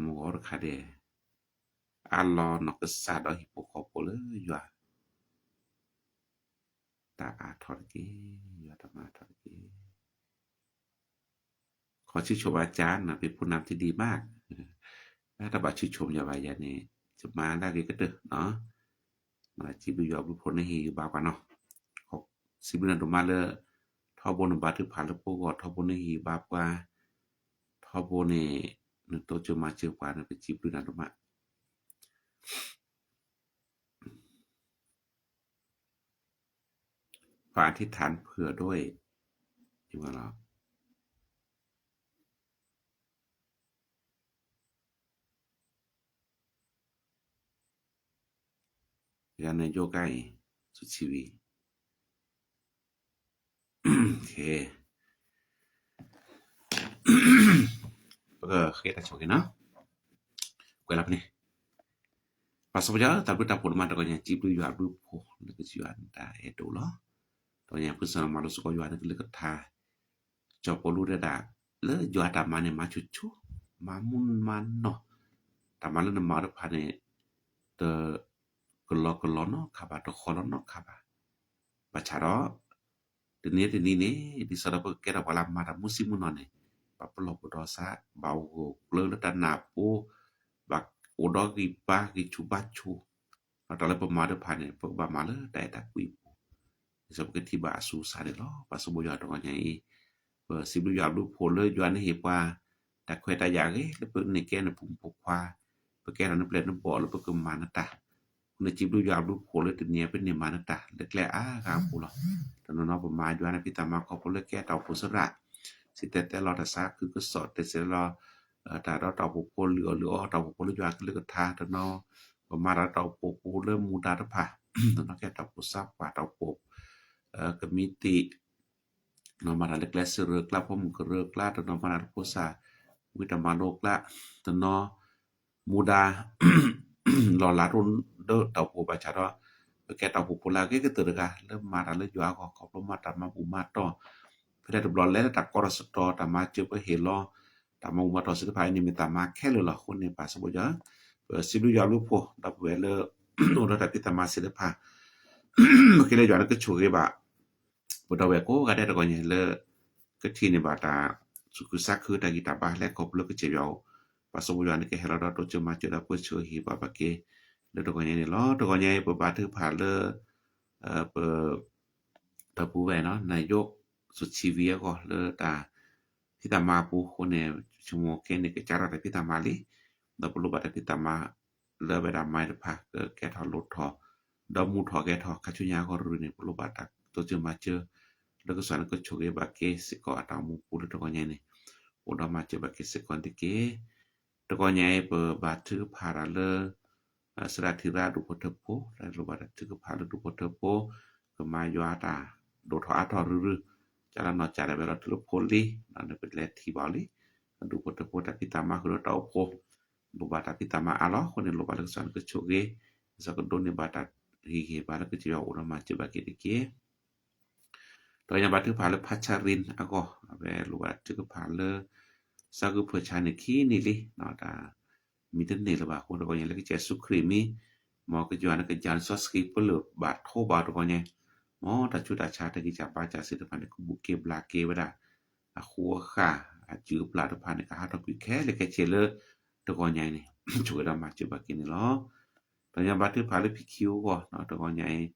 မုၢ်ဂီၤတခါဒဲး အလီၤနီၢ်ကစၢ်ဒီးဟံၣ်ဖိဃီဖိလၢယွၤ တၢ်အါထီၣ်တက့ၢ်, ယွၤတၢ်မၤအါထီၣ်တက့ၢ်. ขอชื่นชมอาจารย์นะ เป็นผู้นำที่ดีมาก တၢ်ဘၣ်ဆူၣ်ဆိၣ်မယၤဘၣ်ယၤန့ၣ် ယမၤလၢအဂ့ၤကတၢၢ်နီၤ စံးဘျုးယွၤဘျုးဖှိၣ်န့ၢ်ဟံၣ်ဂံၢ်ဘါပှၤနီၤ စံးဘျုးနၤဒိၣ်မးလၢ ထီဘိနဘါထုကဖၣ်လၢပဂီၢ် ထီဘိန့ၢ်ဟံၣ်ဂံၢ်ဘါပှၤ ထီဘိန့ၣ် နတိစၢၤမၤစၢၤပှၤန့ၣ် ပစံးဘျုးနၤဒိၣ်မး ฝากอธิษฐานเผื่อด้วย ယၤန့ၣ်ယိၣ်ကါအံၤ ဆူၣ်ဆံဝံၤ ပကဃ့တၢ်ဆိၣ်ဂ့ၤနီၤ ကွဲးလီၤဖဲန့ၣ် ပၢ်စီဆှံ တၢ်ဘျုးတၢ်ဖှိၣ်ဒိၣ်မး တဂီၤညါ စံးဘျုးယွၤဘျုးဖှိၣ်လၢက ကစၢ်ယွၤန့ၣ်တၢ်အဲၣ်ဒိၣ်လီၤ. တနံၤညါ ပကစၢ်မၤလိသကိးယွၤန့ၣ်ကလုၢ်ကထါ, စီၤပီလူးတဲဒၣ်, လၢယွၤတၢ်မၤန့ၣ် မၤဆူၣ်ဆူၣ်, မၤမူမၤနီၢ်, တၢ်မၤလၢနမၤအီၤတဖၣ်န့ၣ်, တကလီကလီနီတခါဘၣ်, တဃီလီၤနီတခါဘၣ်. ဘၣ်ဆၣ်ဒီး တနံၤတနံၤန့ၣ် ဒ်သိးဒီးပကကဲထီၣ်ပှၤလၢမၤတၢ်မူဆံးမူနီၢ်န့ၣ်, ဘၣ်ပလီၢ်ပဒီစါ, ဘၣ်အိၣ်ဂၢၢ်ကျၢၤလၢတၢ်နၢ်ပူၤ, ဘၣ်အိၣ်ဒီးဂံၢ်ဘါဂံၢ်ဆူၣ်ဘါဆူၣ်, ဒီးတၢ်လၢပမၤတဖၣ်န့ၣ် ပကဘၣ်မၤလၢတၢ်အဲၣ်တၢ်ကွံအပူၤ, ဒ်သိးပကထံၣ်ဘၣ်အဆူၣ်စၢ်န့ၣ်လီၤ. ပၢ်စီၤဘိယွၤတဂီၤညါအံၤ, ပစံးဘျုးယွၤဘျုးဖှိၣ်လၢယွၤန့ၣ်ဟ့ၣ်ပှၤ တၢ်ခွဲးတၢ်ယာ်ဂ့ၤ လၢပန့ၢ်ကဲနဖုမူဖိခွါ, ပကဲထီၣ်နပျဲၢ်နဘီၣ်လၢပကမၤနတၢ် အဃိန့ၣ် စံးဘျုးယွၤဘျုးဖှိၣ်လၢတနံၤအံၤ ပန့ၢ်မၤနတၢ်လၢကျဲအါဂၤအပူၤလီၤ. တနီၤနီၤပမၤယွၤန့ၣ် ဖံးတၢ်မၤကီၢ်ဖိလၢကဲတၢ်အိၣ်ဖှိၣ်သရၣ်, စံၣ်တဲၤတဲလီၤတၢ်သးခုကစီၣ် တဲစဲးလီၤ တၢ်ဒီးတၢ်အိၣ်ဖှိၣ်ဖိလုၢ်အီၣ်လုၢ်အီတၢ်အိၣ်ဖှိၣ်ဖိလၢယွၤကလုၢ်ကထါ, တနီၤ ပမၤတၢ်ဒီးတၢ်အိၣ်ဖှိၣ်ဖိလၢမူဒါတဖၣ်, တနီၤကဲတၢ်အိၣ်ဖှိၣ်စၢဖှၣ် တၢ်အိၣ်ဖှိၣ် ကမံးတံာ် တနီၤမၤတၢ်လၢကျဲစရၢကျါ ဖိမုၣ်ကရၢကျါ, တနီၤမၤတၢ်လၢဖိစၢ် ဝံတၢ်မၤလိကျါ, တနီၤ မူဒါ လီၢ်လၤဒိၣ်ဒၢတၢ်အိၣ်ဖှိၣ်ဘၣ်ဆၣ်ဒီး ပကဲတၢ်အိၣ်ဖှိၣ်ဖိလၢအဂ့ၤကတၢၢ်တဂၤ လၢမၤတၢ်လၢယွၤအဂီၢ် ခီဖျိမၤတၢ်မၤဘူၣ်မၤတီၢ်, ဖဲလဲၣ်တဘျီလဲၣ်လၢတၢ်ကီတၢ်စတီၤ တၢ်မၤစၢၤပဟ့ၣ်လီၤ တၢ်မၤဘူၣ်မၤတီၢ်စ့ၢ်တဖၣ်အံၤန့ၣ် မ့ၢ်တၢ်မၤခဲလၢာ်လီၤ. အဃိန့ၣ် ပၢ်စီၤဘိယွၤ, ပစံးဘျုးယွၤဘျုးဖှိၣ် ဒီပုၢ်ဝဲၢ်လၢ အိၣ်ဒီးတၢ်ဖံးတၢ်မၤစ့ၢ်တဖၣ် ပဃ့လၢယွၤန့ၣ်ကဆိၣ်ဂ့ၤဘၣ် ပဒီပုၢ်ဝဲၢ်ကိးဂၤဒဲးတဂီၤညါလၢ ကထံၣ်န့ၢ်ဘၣ်တၢ်သူၣ်ခုသးခုတၢ်ဂံၢ်တၢ်ဘါလၢခီဖျိလၢကစၢ်ယွၤအအိၣ်, ပၢ်စီၤဘိယွၤန့ၣ်ကဟဲလီၤဒီးတိစၢၤမၤစၢၤဒီးပၢဆှၢဟ့ၣ်ဘၣ်ပှၤက့ၤ လၢတဂီၤညါန့ၣ်လီၤ. တဂီၤညါအံၤ ပဘါထုကဖၣ်လၢ ပ ဒီပုၢ်ဝဲၢ်နီၤ နၢယိး စူၤဆံဝံအဂီၢ်လၢတၢ်ဖံးတၢ်မၤအပူၤအဃိန့ၣ် ဆိကမိၣ်ခဲန့ၣ် ကစးထီၣ်တၢ်ဖံးတၢ်မၤလံ, ဒီးပလိၣ်ဘၣ်တၢ်ဖံးတၢ်မၤ လၢအဝဲဒၣ်မၤတဖၣ် ကကဲထီၣ်လိၣ်ထီၣ် ဒီးမူထီၣ်ဂဲၤထီၣ် ခါဆူညါအဂီၢ်ရူၤန့ၣ် ပလိၣ်ဘၣ်တၢ်တိစၢၤမၤစၢၤ လၢကစၢ်ယွၤန့ၣ်ကဆိၣ်ဂ့ၤဘၣ်က့ၤစ့ၢ်ကီးအတၢ်အိၣ်မူပူၤလၢတဂီၤညါန့ၣ် အိၣ်ဒီးမၤစၢၤဘၣ်က့ၤစ့ၢ်ကီးန့ၣ်တက့ၢ်. တဂီၤညါအံၤ ပဘါထုကဖၣ်တၢ်လၢ သရၣ်ထံရၣ်ဒူၣ်ဖိထၢဖိ လိၣ်ဘၣ်တၢ်ထုကဖၣ်လၢဒူၣ်ဖိထၢဖိ ကမၤယွၤတၢ်ဒိၣ်ထီၣ်အါထီၣ်ရုၢ်ရုၢ်, ကလီနီၢ်ကၢ်ဒၣ်ဝဲလီၤတုၤလၢဖိလံ, ဒီးန့ၣ်ပလဲၤထံၣ်ဘၣ်အီၤလံ, ဒူၣ်ဖိထၢဖိတၢ်ဖံးတၢ်မၤဃုာ်ဒီးတၢ်အိၣ်ဖှိၣ် လိၣ်ဘၣ်တၢ်ဖံးတၢ်မၤအါလီၤ. အဃိန့ၣ် လိၣ်ဘၣ်လၢကစၢ်ယွၤန့ၣ်ကဆိၣ်ဂ့ၤ, ကစၢ်ကဒိးန့ၢ်ဘၣ်တၢ်ဟ့ၣ်ဂံၢ်ဟ့ၣ်ဘါလၢကစၢ်ယွၤအိၣ်ဒီးမၤစၢၤဘၣ်က့ၤတက့ၢ်. တဂီၤညါဘါထုကဖၣ်လၢဖါဆါရံအဂီၢ်, အဝဲလိၣ်ဘၣ်တၢ်ထုကဖၣ်လၢ စၢ်ဂုၢ်ဖၢၣ်ဆါန့ၣ်ခံနံၣ်လံ, တၢ်မံတန့ၢ်လၢၤဘၣ်အဃိ တဂီၤညါလၢကစၢ်ယ့ၣ်ၡူးခရံာ်မံ, မ်ကစၢ်ယွၤန့ၣ်ကယၤလံာ်စီဆှံပလၢၢ်ဘၣ်ထိးဘၣ်တဂီၤညါ, မ်တၢ်ဆူးတၢ်ဆါတၢ်ဂံၢ်စၢ်ဘါစၢ်သ့ၣ်တဖၣ်န့ၣ် ကဘူၣ်က့ၤဘျးက့ၤဝဲဒၣ် အဃိအဃၣ် အစုၣ်အပျၢ်တဖၣ်န့ၣ် ကဟးထီၣ်ကွံာ်ခဲလၢာ်ခဲဆ့လၢ တဂီၤညါအံၤန့ၣ် ဆိၣ်ဂ့ၤဒီးမၤစၢၤဘၣ်က့ၤန့ၣ်လီၤ. တဂီၤညါဘါထုကဖၣ်လၢဖံခံအဂီၢ်, တဂီၤညါအံၤ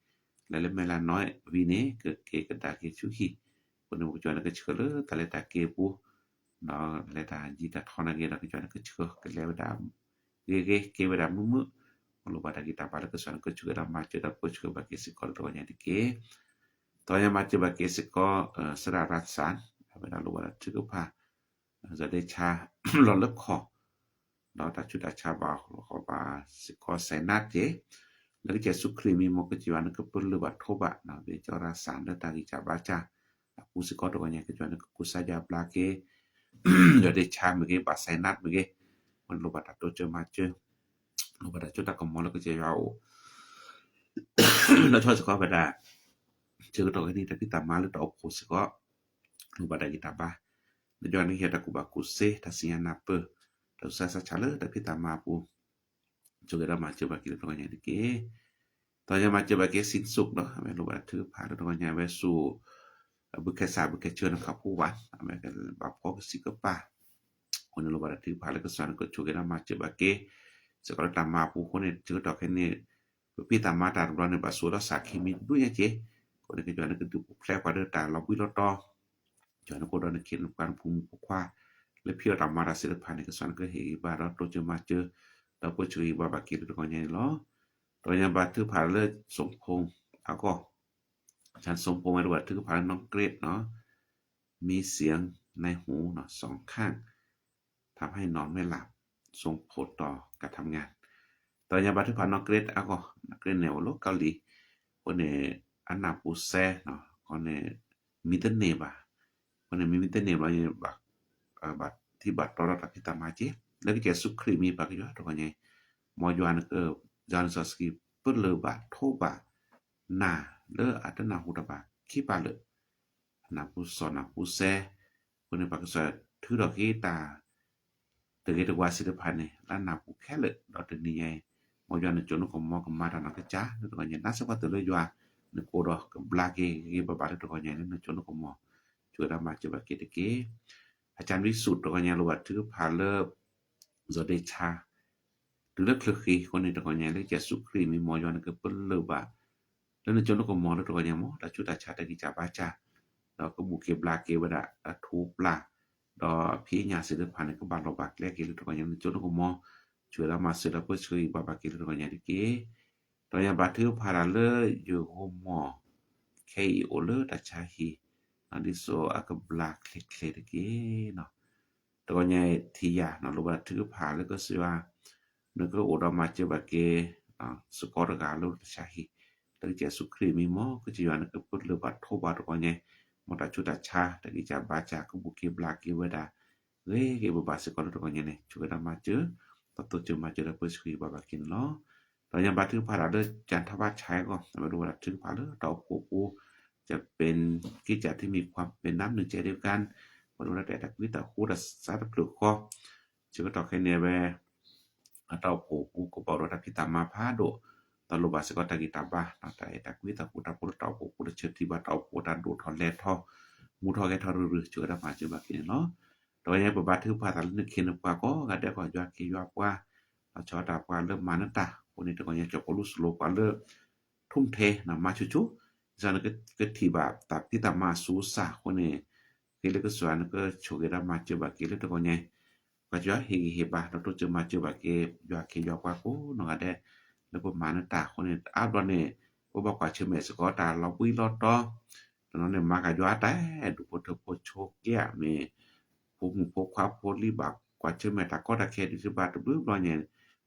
လဲၤလၢမဲၢ်လးနီၢ်ဝံၤန့ၣ် ကက့ၤကဒါက့ၤဆူဟံၣ်, အဃိန့ၣ် ကစၢ်ယွၤန့ၣ်ကဆှၢလၢတၢ်လဲၤတၢ်က့ၤအပူၤ, ဒီးလဲၤတၢ်ယံၤတၢ်ထီနာ်က့ၤဒီး ကစၢ်ယွၤန့ၣ်ကဆှၢ ကလဲၤဝဲဒၣ် ဂ့ၤဂ့ၤ က့ၤဝဲဒၣ်မုာ်မုာ်, မ်လိၣ်ဘၣ်တၢ်ဂံၢ်တၢ်ဘါလၢကစၢ်ယွၤန့ၣ်ကဆိၣ်ဂ့ၤဒီးမၤစၢၤဒီးပၢဆှၢဘၣ်က့ၤစ့ၢ်ကီးလၢတဂီၤညါတက့ၢ်. တဂီၤညါမၤစၢၤဘၣ်က့ၤစ့ၢ်ကီး သရၣ်ရၣ်စၣ်, အဝဲဒၣ်လိၣ်ဘၣ်တၢ်ထုကဖၣ် စီၤဒ့ဆါ လီၤလၢခီၣ်, ဒီးတၢ်ဆူးတၢ်ဆါဘၣ်ဃီဘၣ်စ့ၢ်ကီး စဲးနါတ့ၢ်, လၢကစၢ်ယ့ၣ်ၡူးခရံာ်မံ မ်ကစၢ်ယွၤန့ၣ်ကပလၢၢ်ဘၣ်ထိးဘၣ် ဘ့ၣ်ကၠီရၣ်စၣ်လၢတၢ်ဂံၢ်စၢ်ဘါစၢ် အပူၤစ့ၢ်ကီးတဂီၤညါ ကစၢ်ယွၤန့ၣ်ကကူစါယါဘျါက့ၤ စီၤဒ့ဆါမ့ၢ်ဂ့ၤ ဘၣ်စဲးနါမ့ၢ်ဂ့ၤ, မ်လိၣ်ဘၣ်တၢ်တိစၢၤမၤစၢၤ, လိၣ်ဘၣ်တၢ်စိတၢ်ကမီၤလၢကစၢ်ယွၤအအိၣ် ဒီးဆီစ့ၢ်ကီးဝဲဒၣ် ဆၢကတီၢ်ခဲအံၤန့ၣ် တၢ်ဖံးတၢ်မၤလၢတၢ်အိၣ်ဖှိၣ်စ့ၢ်ကီး လိၣ်ဘၣ်တၢ်ဂံၢ်တၢ်ဘါ, ဒီးယွၤန့ၣ်ဟ့ၣ်တၢ်ကူၣ်ဘၣ်ကူၣ်သ့ တၢ်စံးညါနၢ်ပၢၢ် တၢ်ဆူးတၢ်ဆါလၢတၢ်ဖံးတၢ်မၤအပူၤ ဆိၣ်ဂ့ၤဒီးမၤစၢၤဘၣ်က့ၤလၢတဂီၤညါတက့ၢ်. တဂီၤညါမၤစၢၤဘၣ်က့ၤ စံၣ်စိၣ်ဒီး အဝဲလိၣ်ဘၣ်တၢ်ထုကဖၣ်လၢတဂီၤညါ အဝဲဆူၣ် ဘုခဲစး ဘုခဲဆၢ နခးဖိဝး အဝဲကဘၣ်ဖီကစံးကပၤ အဃိန့ၣ်လိၣ်ဘၣ်တၢ်ထုကဖၣ်လၢကစၢ်ယွၤန့ၣ် ကဆိၣ်ဂ့ၤဒီးမၤစၢၤဘၣ်က့ၤ စ့ၢ်ကီးလၢတၢ်မၤအပူၤအဃိန့ၣ် ဆၢကတီၢ်ခဲအံၤန့ၣ် ပဖံးတၢ်မၤတၢ်တဘျီန့ၣ် ဘၣ်ဆိၣ်ဒီးစၢ်ခံမံၤတဘျုးညါက့ၤ, အဃိန့ၣ် ကစၢ်ယွၤန့ၣ်ကဒုးပူၤဖျဲးပှၤလၢတၢ်လီၤဘှံးလီၤတီၤ ကစၢ်ယွၤန့ၣ်ကအိၣ်ဒီးနခ့နပှၤနဖိမုၣ်ဖိခွါ လၢဖံးအီၣ်တၢ်မၤတၢ်သ့ၣ်တဖၣ်န့ၣ် ကစၢ်ယွၤန့ၣ်ကဟ့ၣ်ဂံၢ်ဘါဒီးတိစၢၤမၤစၢၤ ဒီးပၢဆှၢဂံၢ်ဘါဘၣ်က့ၤလၢတဂီၤညါန့ၣ်လီၤ. တဂီၤညါဘါထုကဖၣ်လၢ စီၤဖိအဂီၢ်, စီၤဖိဝဲတဘၣ်ထုကဖၣ်လၢ နီၣ်ကရ့း နီၤ มีเสียงในหู နီၤ สองข้าง ทำให้นอนไม่หลับ ส่งผลต่อการทำงาน တဂီၤညါဘါထုကဖၣ်နီၣ်ကရ့းအဂီၢ်, နီၣ်ကရ့းန့ၣ်အိၣ်လၢကီၢ်လံၢ်, အဃိန့ၣ် အနၢ်ပူၤစဲနီၤ, အဃိန့ၣ် မံတန့ၢ်ဘၣ်, အဃိန့ၣ် မံမံတန့ၢ်ဘၣ် ဘၣ်ထံၣ်ဘၣ်တီဒီးတၢ်ဖံးတၢ်မၤက့ၤ, လၢကစၢ်ယ့ၣ်ၡူးခရံာ်မံၤပၢ်ကစၢ်ယွၤတဂီၤညါအံၤ, မ်ယွၤနက, ယွၤနစီဆှံပလၢၢ်ဘၣ်ထိးဘၣ် နၢ်လၢအတနၢ်ဟူတၢ်ဘၣ်ခံပာ်လၢာ်, နၢ်ပူၤစီၣ်နၢ်ပူၤစဲ, အဃိန့ၣ် ပကစၢ်ထုးထီၣ်က့ၤတၢ် တဂ့ၤတဝါစံးတဖၣ်န့ၣ် လၢနၢ်ပူၤခဲလၢာ်, ဒီးတနံၤညါအံၤ မ်ယွၤနစိၤနကမီၤကမၤတၢ်နီၢ်ကစၢ်လၢတဂီၤညါ နၢ်စ့ၢ်ကီးသုးလၢယွၤ, နကိးဒီးကဘျါက့ၤဂ့ၤဂ့ၤဘၣ်ဘၣ်လၢတဂီၤညါအံၤ လၢနစိၤနကမီၤ, ဆိၣ်ဂ့ၤဒီးမၤစၢၤဘၣ်က့ၤတက့ၢ်. အကၢ်နွံဆူၣ်တဂီၤညါလိၣ်ဘၣ်ထုကဖၣ်လၢ စီၤဒ့ဆါ တုၤလၢချၢဃံအဃိန့ၣ် တဂီၤညါလၢကစၢ်ယ့ၣ်ၡူးခရံာ်မံၤ မ်ယွၤနကပလၢၢ်ဘၣ် လၢနစိၤနကမီၤလၢတဂီၤညါ မ်တၢ်ဆူးတၢ်ဆါတၢ်ဂံၢ်စၢ်ဘါစၢ်, ဒီးကဘူၣ်က့ၤဘျါက့ၤဝဲဒၣ်အထူးပျၢ်, ဒီးအဖံးအညၣ်စ့ၢ်တဖၣ်န့ၣ် ကဘၣ်လီၢ်ဘၣ်ကျဲက့ၤလၢတဂီၤညါ နစိၤနကမီၤ, ဆိၣ်ဂ့ၤဒီးမၤစၢၤဒီးပၢဆှၢဂံၢ်ဘါဘၣ်က့ၤလၢတဂီၤညါတက့ၢ်. တဂီၤညါဘၣ်ထုကဖၣ်တၢ်လၢယဂီၢ်မီၢ် ခဲအံၤအိၣ်လၢတၢ်ဆါဟံၣ်, ဒ်သိးအကဘျါချ့ချ့တက့ၢ်. တဂီၤညါထံၣ်ယၤ လိၣ်ဘၣ်ထုကဖၣ်လၢကစၢ်ယွၤ နကအိၣ်ဒီးမၤစၢၤဘၣ်က့ၤ စ့ၢ်ကီးတဂၤလၢတၢ်ဆါဟံၣ်, လၢကစၢ်ယ့ၣ်ၡူးခရံာ်မံၤ မ်ကစၢ်ယွၤနကပလၢၢ်ဘၣ်ထိးဘၣ်တဂီၤညါ, မ်တၢ်ဆူးတၢ်ဆါတၢ်ဂံၢ်စၢ်ဘါစၢ် ကဘူၣ်က့ၤဘျါက့ၤဝဲဒၣ် ဂ့ၤဂ့ၤဘၣ်ဘၣ်စ့ၢ်ကီးလၢတဂီၤညါန့ၣ် ဆိၣ်ဂ့ၤဒီးမၤစၢၤ, ဒီးတိစၢၤမၤစၢၤဒီးပၢဆှၢဂံၢ်ဘါဘၣ်က့ၤန့ၣ်လီၤ. တဂီၤညါဘၣ်ထုကဖၣ်တၢ်လၢ ကၠၣ်ထီဘါဆဲးအဂီၢ် အဝဲလိၣ်ဘၣ်တၢ်ထုကဖၣ်လၢတၢ်အိၣ်ဖှိၣ်အပူၤ, ကၠၣ်ပ့ၣ် က့ၣ်ကၠၣ်ထံမံၤခွါ ပ့ၣ်နါမနုၤကဲဒံး ပကၢ် ပှၤလိၣ်ဘၣ်တၢ်အဲၣ်တၢ်ကွံတၢ်ဃူတၢ်စးတဖျၢၣ်ဃီ, ဆၢကတီၢ်ခဲအံၤန့ၣ်ဝဲ အတၢ်အိၣ်ဖှိၣ်အပူၤ ကဘၣ်အိၣ်ဒီးတၢ်ဖံးတၢ်မၤဖးဒိၣ်, ဒီးလိၣ်ဘၣ်စ့ၢ်ကီးတၢ်ဂံၢ်တၢ်ဘါ တၢ်အဲၣ်တၢ်ကွံတၢ်ဃူတၢ်ဖိးလၢတၢ်အိၣ်ဖှိၣ်အပူၤ တဆၢထံၣ်ဘၣ်တၢ်အိၣ်ဖှိၣ်တၢ်ဒိၣ်ထီၣ်လဲၤထီၣ် မူထီၣ်ဂဲၤထီၣ်ရုၢ်ရုၢ် ဆိၣ်ဂ့ၤဒီးမၤစၢၤဘၣ်က့ၤန့ၣ်လီၤ. တဂီၤညါပဘါထုကဖၣ်သးလၢနခ့နပှၤကိးဂၤဒဲးကီး ယွၤခ့ယွၤပှၤ, ဒီးဆီတၢ်ပှၤလၢမၤနတၢ်အဃိန့ၣ် တဂီၤညါကၠီၤပီလူးစလိပှၤလၢ ထူၣ်ထဲ နမၤဆူၣ်ဆူၣ်, ကစၢ်နကထံၣ်ဘၣ်တၢ်ဖံးတၢ်မၤအဆူးအဆါအဃိန့ၣ်, ဃ့လၢကစၢ်ယွၤနကဆိၣ်ဂ့ၤဒီးမၤစၢၤဘၣ်က့ၤလၢတဂီၤညါ ပှၤကညီဟ့ၣ်ဂံၢ်ဟ့ၣ်ဘါ ဒီးတိစၢၤမၤစၢၤဘၣ်က့ၤ ယွၤခ့ယွၤပှၤကိးနီၢ်ဂၤဒဲး လၢပမၤနတၢ်အဃိန့ၣ် အါဘျီန့ၣ် ပဘၣ်ကွၢ်ဆၢၣ်မဲာ်စ့ၢ်ကီးတၢ်လီၤဘှံးလီၤတီၤ, တနီၤန့ၣ်မၤကယွၤတၢ်ဒူၣ်ဖိထၢဖိဆိက့ဧါမ့ၢ် ဖိမုၣ်ဖိခွါဖိလံၤဘၣ်ကွၢ်ဆၢၣ်မဲာ်တၢ်ကီတၢ်ခဲ ဒ်သိးဘၣ်တဘျုးဘျီညါ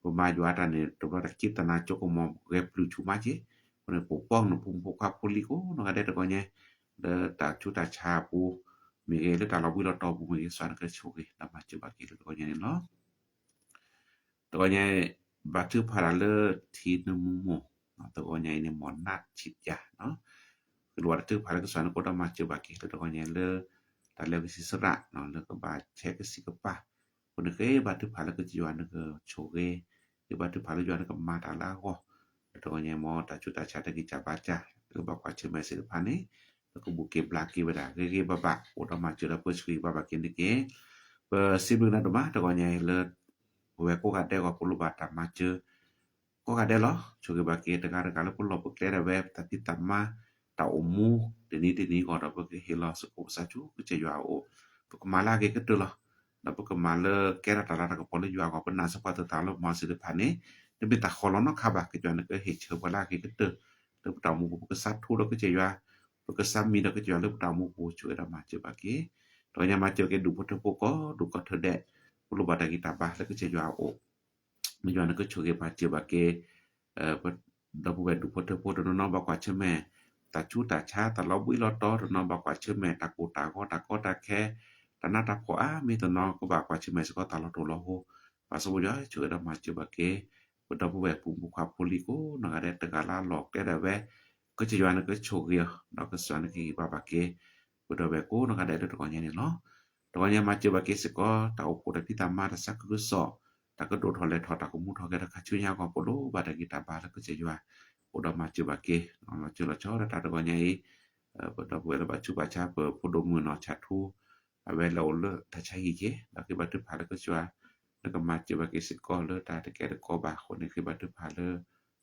ပမၤယွၤတၢ်န့ၣ် တဘျီတၢ်ခံသနာ်ကၠိကမီၤဂဲၤပျုၢ်ဆူၣ်မးက့, အဃိန့ၣ် ပပီၢ်ကနၢ်ဖိမုၣ်ဖိခွါဖိလံၤကိးနီၢ်ဂၤဒဲးတဂီၤညါ လၢတၢ်ဆူးတၢ်ဆါအပူၤ မ့ၢ်ဂ့ၤ လၢတၢ်လီၤဘှံးလီၤတီၤအပူၤမ့ၢ်ဂ့ၤ ကစၢ်နကဆိၣ်ဂ့ၤ ဒီးမၤစၢၤဘၣ်က့ၤလၢတဂီၤညါန့ၣ်လီၤ. တဂီၤညါ ဘါထုကဖၣ်တၢ်လၢထံနမူမိၢ်, တဂီၤညါအံၤန့ၣ် မီၢ်နးဆံးပၠး, ကလိၣ်ဘၣ်တၢ်ထုကဖၣ်လၢကစၢ်နကအိၣ်ဒီးမၤစၢၤဘၣ်က့ၤလၢတဂီၤညါလၢ တၢ်လဲၤဝံစံးစရၣ် လၢကဘၣ်ဆဲးကစံးကပၢ်, အဃိန့ၣ်ဃ့ဘါထုကဖၣ်လၢကစၢ်ယွၤ နကဆိၣ်ဂ့ၤ, ဃ့ဘါထုကဖၣ်လၢယွၤနကမၤတၢ်လၢအဂီၢ်, လၢတဂီၤညါမ်တၢ်ဆူးတၢ်ဆါတၢ်ဂံၢ်စၢ်ဘါစၢ် လၢကဘၣ်ကွၢ်ဆၢၣ်မဲာ်သ့ၣ်တဖၣ်န့ၣ် လၢကဘူၣ်က့ၤဘျါက့ၤဝဲဒၣ် ဂ့ၤဂ့ၤဘၣ်ဘၣ် အိၣ်ဒီးမၤစၢၤဒီးပၢဆှၢဂံၢ်ဘါဘၣ်က့ၤန့ၣ်တက့ၢ်. ပစံးဘျုးနၤဒိၣ်မး တဂီၤညါအံၤလၢ ပဝဲကိးဂၤဒဲးဂီၢ် ပလိၣ်ဘၣ်တၢ်မၤစၢၤ ကိးဂၤဒဲးလီၤ. ဆိၣ်ဂ့ၤဘၣ်က့ၤတဂၤတဂၤလၢပလီၢ်ပကျဲဒၣ်ဝဲ တၢ်ဖံးတၢ်မၤ တၢ်အိၣ်မူ တနံၤတနံၤအဂီၢ်ဒီး ပကဟ့ၣ်လီၤသကိးပသးဆူကစၢ်ယွၤအအိၣ်, ပကမၤလၢအဂ့ၤကတၢၢ်လီၤ. ဒီးပကမၤလၢကဲထီၣ်တၢ်လၤတၢ်ကပီၤလၢယွၤအဂီၢ် ပနာ်သပှၢ်တၢ်လၢမၤစၢၤသ့ၣ်တဖၣ်န့ၣ် တမ့ၢ်တၢ်ဃီလီၤနီတခါဘၣ်. ကစၢ်ယွၤနကဟ့ၣ်ဆၢပှၤလၢအဂ့ၤကတၢၢ် လၢပတၢ်အိၣ်မူပူၤ ပကစးထူဒီးကစၢ်ယွၤ, ပကစးမံဒီးကစၢ်ယွၤလၢပတၢ်အိၣ်မူပူၤ ဆိၣ်ဂ့ၤဒီးမၤစၢၤဘၣ်က့ၤ. တဂီၤညါမၤစၢၤက့ၤဒူၣ်ဖိထၢဖိကိးဒူၣ်ကိးထၢဒဲး ပလိၣ်ဘၣ်တၢ်ဂံၢ်တၢ်ဘါလၢကစၢ်ယွၤအအိၣ်, မ့ၢ်ယွၤနကဆိၣ်ဂ့ၤမၤစၢၤဘၣ်က့ၤ ဒီပုၢ်ဝဲၢ်ဒူၣ်ဖိထၢဖိတနီၤနီၤဘၣ်ကွၢ်ဆၢၣ်မဲာ် တၢ်ဆူးတၢ်ဆါ တၢ်လီၤဘှံးလီၤတီၤ, တနီၤဘၣ်ကွၢ်ဆၢၣ်မဲာ် တၢ်ကိၢ်တၢ်ဂီၤ တၢ်ကီတၢ်ခဲ, တၢ်နးတၢ်ဖှီၣ်အါမံၤ, တနီၤကဘၣ်ကွၢ်ဆၢၣ်မဲာ်စ့ၢ်ကီးတၢ်လီၤတိၢ်လီၤဟိ, ဘၣ်ဆၣ်ပယွၤဆိၣ်ဂ့ၤဒီးမၤစၢၤဘၣ်က့ၤ ပဒီပုၢ်ဝဲၢ်ဖိမုၣ်ဖိခွါဖိလံၤကိးနီၢ်ဂၤဒဲး တဂၤလၢအလီၢ်ကျဲဒၣ်ဝဲ, ကစၢ်ယွၤနကဆိၣ်ဂ့ၤအီၤ ဒီးကစၢ်နကဟ့ၣ်ဂံၢ်ဘါဘၣ်က့ၤ ပဒီပုၢ်ဝဲၢ်ကိးနီၢ်ဂၤဒဲးလၢတဂီၤညါန့ၣ်လီၤ. တဂီၤညါမၤစၢၤဘၣ်က့ၤစ့ၢ်ကီး တၢ်အိၣ်ဖှိၣ်တၢ်ဖံးတၢ်မၤ တၢ်သးခုကစီၣ်, တၢ်ကဒိၣ်ထီၣ်လဲၤထီၣ် တၢ်ကမူထီၣ်ဂဲၤထီၣ်ခါဆူညါအဂီၢ် ပလိၣ်ဘၣ်တၢ်ဂံၢ်တၢ်ဘါလၢကစၢ်ယွၤ အိၣ်ဒီးမၤစၢၤဘၣ်က့ၤ, လီၤစၢၤလီၤဆီဒၣ်တၢ်တဂီၤညါအံၤ, ပဒီပုၢ်ဝဲၢ်လၢဘၣ်ဆူးဘၣ်ဆါ ပဖိဒိၣ်မုၣ်နီၢ်ဆၣ်ထူ အဝဲလဲၤအိၣ်လၢတၢ်ဆါဟံၣ်က့ၤ ဒီးဃ့ဘါထုကဖၣ်လၢကစၢ်ယွၤ နကမၤစၢၤဘၣ်က့ၤစ့ၢ်ကီးလၢတၢ်တကဲတကိးဘၣ်အဃိန့ၣ် ဃ့ဘါထုကဖၣ်လၢ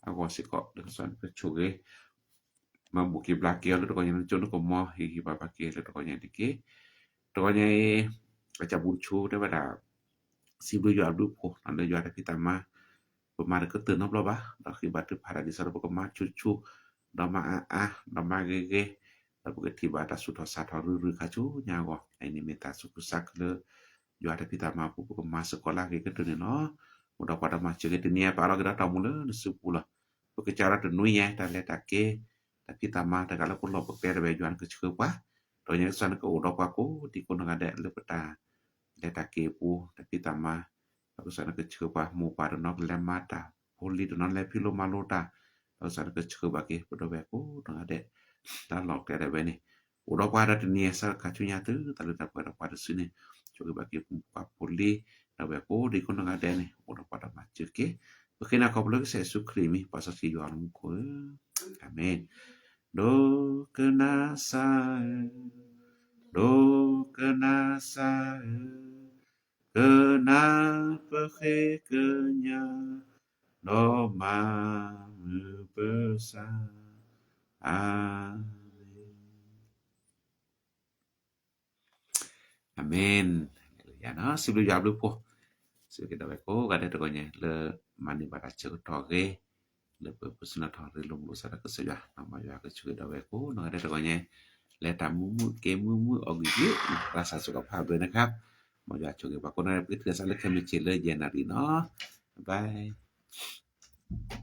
အဂီၢ်စ့ၢ်ကီး လၢကစၢ်ယွၤနကဆိၣ်ဂ့ၤ မၤဘူၣ်က့ၤဘျါက့ၤအီၤလၢတဂီၤညါ နစိနကမီၤ ဟ့ၣ်ဂံၢ်ဘါဘၣ်က့ၤလၢတဂီၤညါတက့ၢ်. တဂီၤညါအံၤ အကစၢ်ဘူၣ်တဆူတဲဝဲဒၣ် စံးဘျုးယွၤအဘျုးအဖှိၣ် လၢယွၤတၢ်ဖံးတၢ်မၤ ပမၤတကတၢၢ်နီတဘျီဘၣ် ဒီးဃ့ဘါထုကဖၣ်တၢ်ဒ်သိးဒီးပကမၤဆူၣ်ဆူၣ် ဒီးမၤအါအါ ဒီးမၤဂ့ၤဂ့ၤ ဒီးပကထံၣ်ဘၣ်တၢ်ဆူၣ်ထီၣ်စးထီၣ်ရုၢ်ရုၢ်ခါဆူညါအဂီၢ် အအံၤန့ၣ်မ့ၢ်တၢ်သူၣ်ခုသးခုလၢ ယွၤတၢ်ဖံးတၢ်မၤအပူၤ ပကမၤစ့ၢ်ကီးလၢအဂ့ၤကတၢၢ်န့ၣ်လီၤ. အိၣ်ဒီးပှၤဒီးမၤစၢၤက့ၤတနံၤအံၤ ပာ်လီၤက့ၤဒီးတၢ်အိၣ်မူလၢနစုပူၤလီၤ. ပကစၢ်ဒီးတနွံညါ တၢ်လဲၤတၢ်က့ၤ တၢ်ဖံးတၢ်မၤတဂၤလၢပလီၢ်ပကျဲဒၣ်ဝဲ ယွၤနကဆှၢပှၤ ဒီးညါကစၢ်နကအိၣ်ဒီးပှၤကိးဒံကိးနီၢ်ဂၤဒဲးလၢပတၢ်လဲၤတၢ်က့ၤအပူၤ တၢ်ဖံးတၢ်မၤ ဒီးကစၢ်နကဆှၢပှၤ မိၢ်ပၢ်တနီၤကလဲၤမၤတၢ် ဖိလံၤတနီၤလဲၤဖံးလိမၤလိတၢ် ဒီးကစၢ်နကဆှၢဘၣ်က့ၤ ပဒီပုၢ်ဝဲၢ်ကိးနီၢ်ဂၤဒဲး တၢ်လီၢ်ကျဲဒၣ်ဝဲန့ၣ် အိၣ်ဒီးပှၤဒီးတနံၤအံၤ စးထီၣ်ခါဆူညါတုၤတၢ်လၢတၢ်ပှဲၤဒီးပှၤတစုန့ၣ် ဆှၢက့ၤဘၣ်က့ၤပှၤဖိလံၤ ဒီပုၢ်ဝဲၢ်ကိးဒံကိးနီၢ်ဂၤဒဲးန့ၣ် အိၣ်ဒီးပှၤဒီးမၤစၢၤက့ၤ ပဃ့နၤခီဖျိကစၢ်ယ့ၣ်ၡူးခရံာ်အမံၤ ပှၤစီဆှံယွၤလၢမူခိၣ်ဧၢ, အၤမ့ၣ်. ဒိကနၣ်စၢ်ဧၢ, ဒိကနၣ်စၢ်ဧၢ, ကနၣ်ပဃ့ကညး ဒီးမၤမုာ်ပစၢ်, အၤမ့ၣ်. အၤမ့ၣ်. စံးဘျုးယွၤဘျုးဖှိၣ်, စံးဘျုးက့ၤဒီပုၢ်ဝဲၢ်ကိးဂၤဒဲးတဂီၤညါ လၢမၤန့ၢ်ဘၣ်တၢ်ဆၢကတီၢ်အဂ့ၤ လၢပပဆူၣ်နီၣ်ထီၣ်ရ့လိာ်မုာ်လိာ်စၢ်ဒီးကစၢ်ယွၤ, မ်ယွၤကဆိၣ်ဂ့ၤဒီပုၢ်ဝဲၢ်ကိးနီၢ်ဂၤဒဲးတဂီၤညါ လၢတၢ်မုာ်မုာ်ကဲမုာ်မုာ်အဂ့ၢ်ဂ့ၢ် ရၤစၢ်စုကဖးဘျုးနခါ, မ်ယွၤဆိၣ်ဂ့ၤပှၤကိးနီၢ်ဂၤဒဲး ပကထံၣ်လိာ်စၢ်လၢခဲမုၢ်ဆ့ၣ်လၢယဲၢ်နၣ်ရံၣ်နီၤ, bye.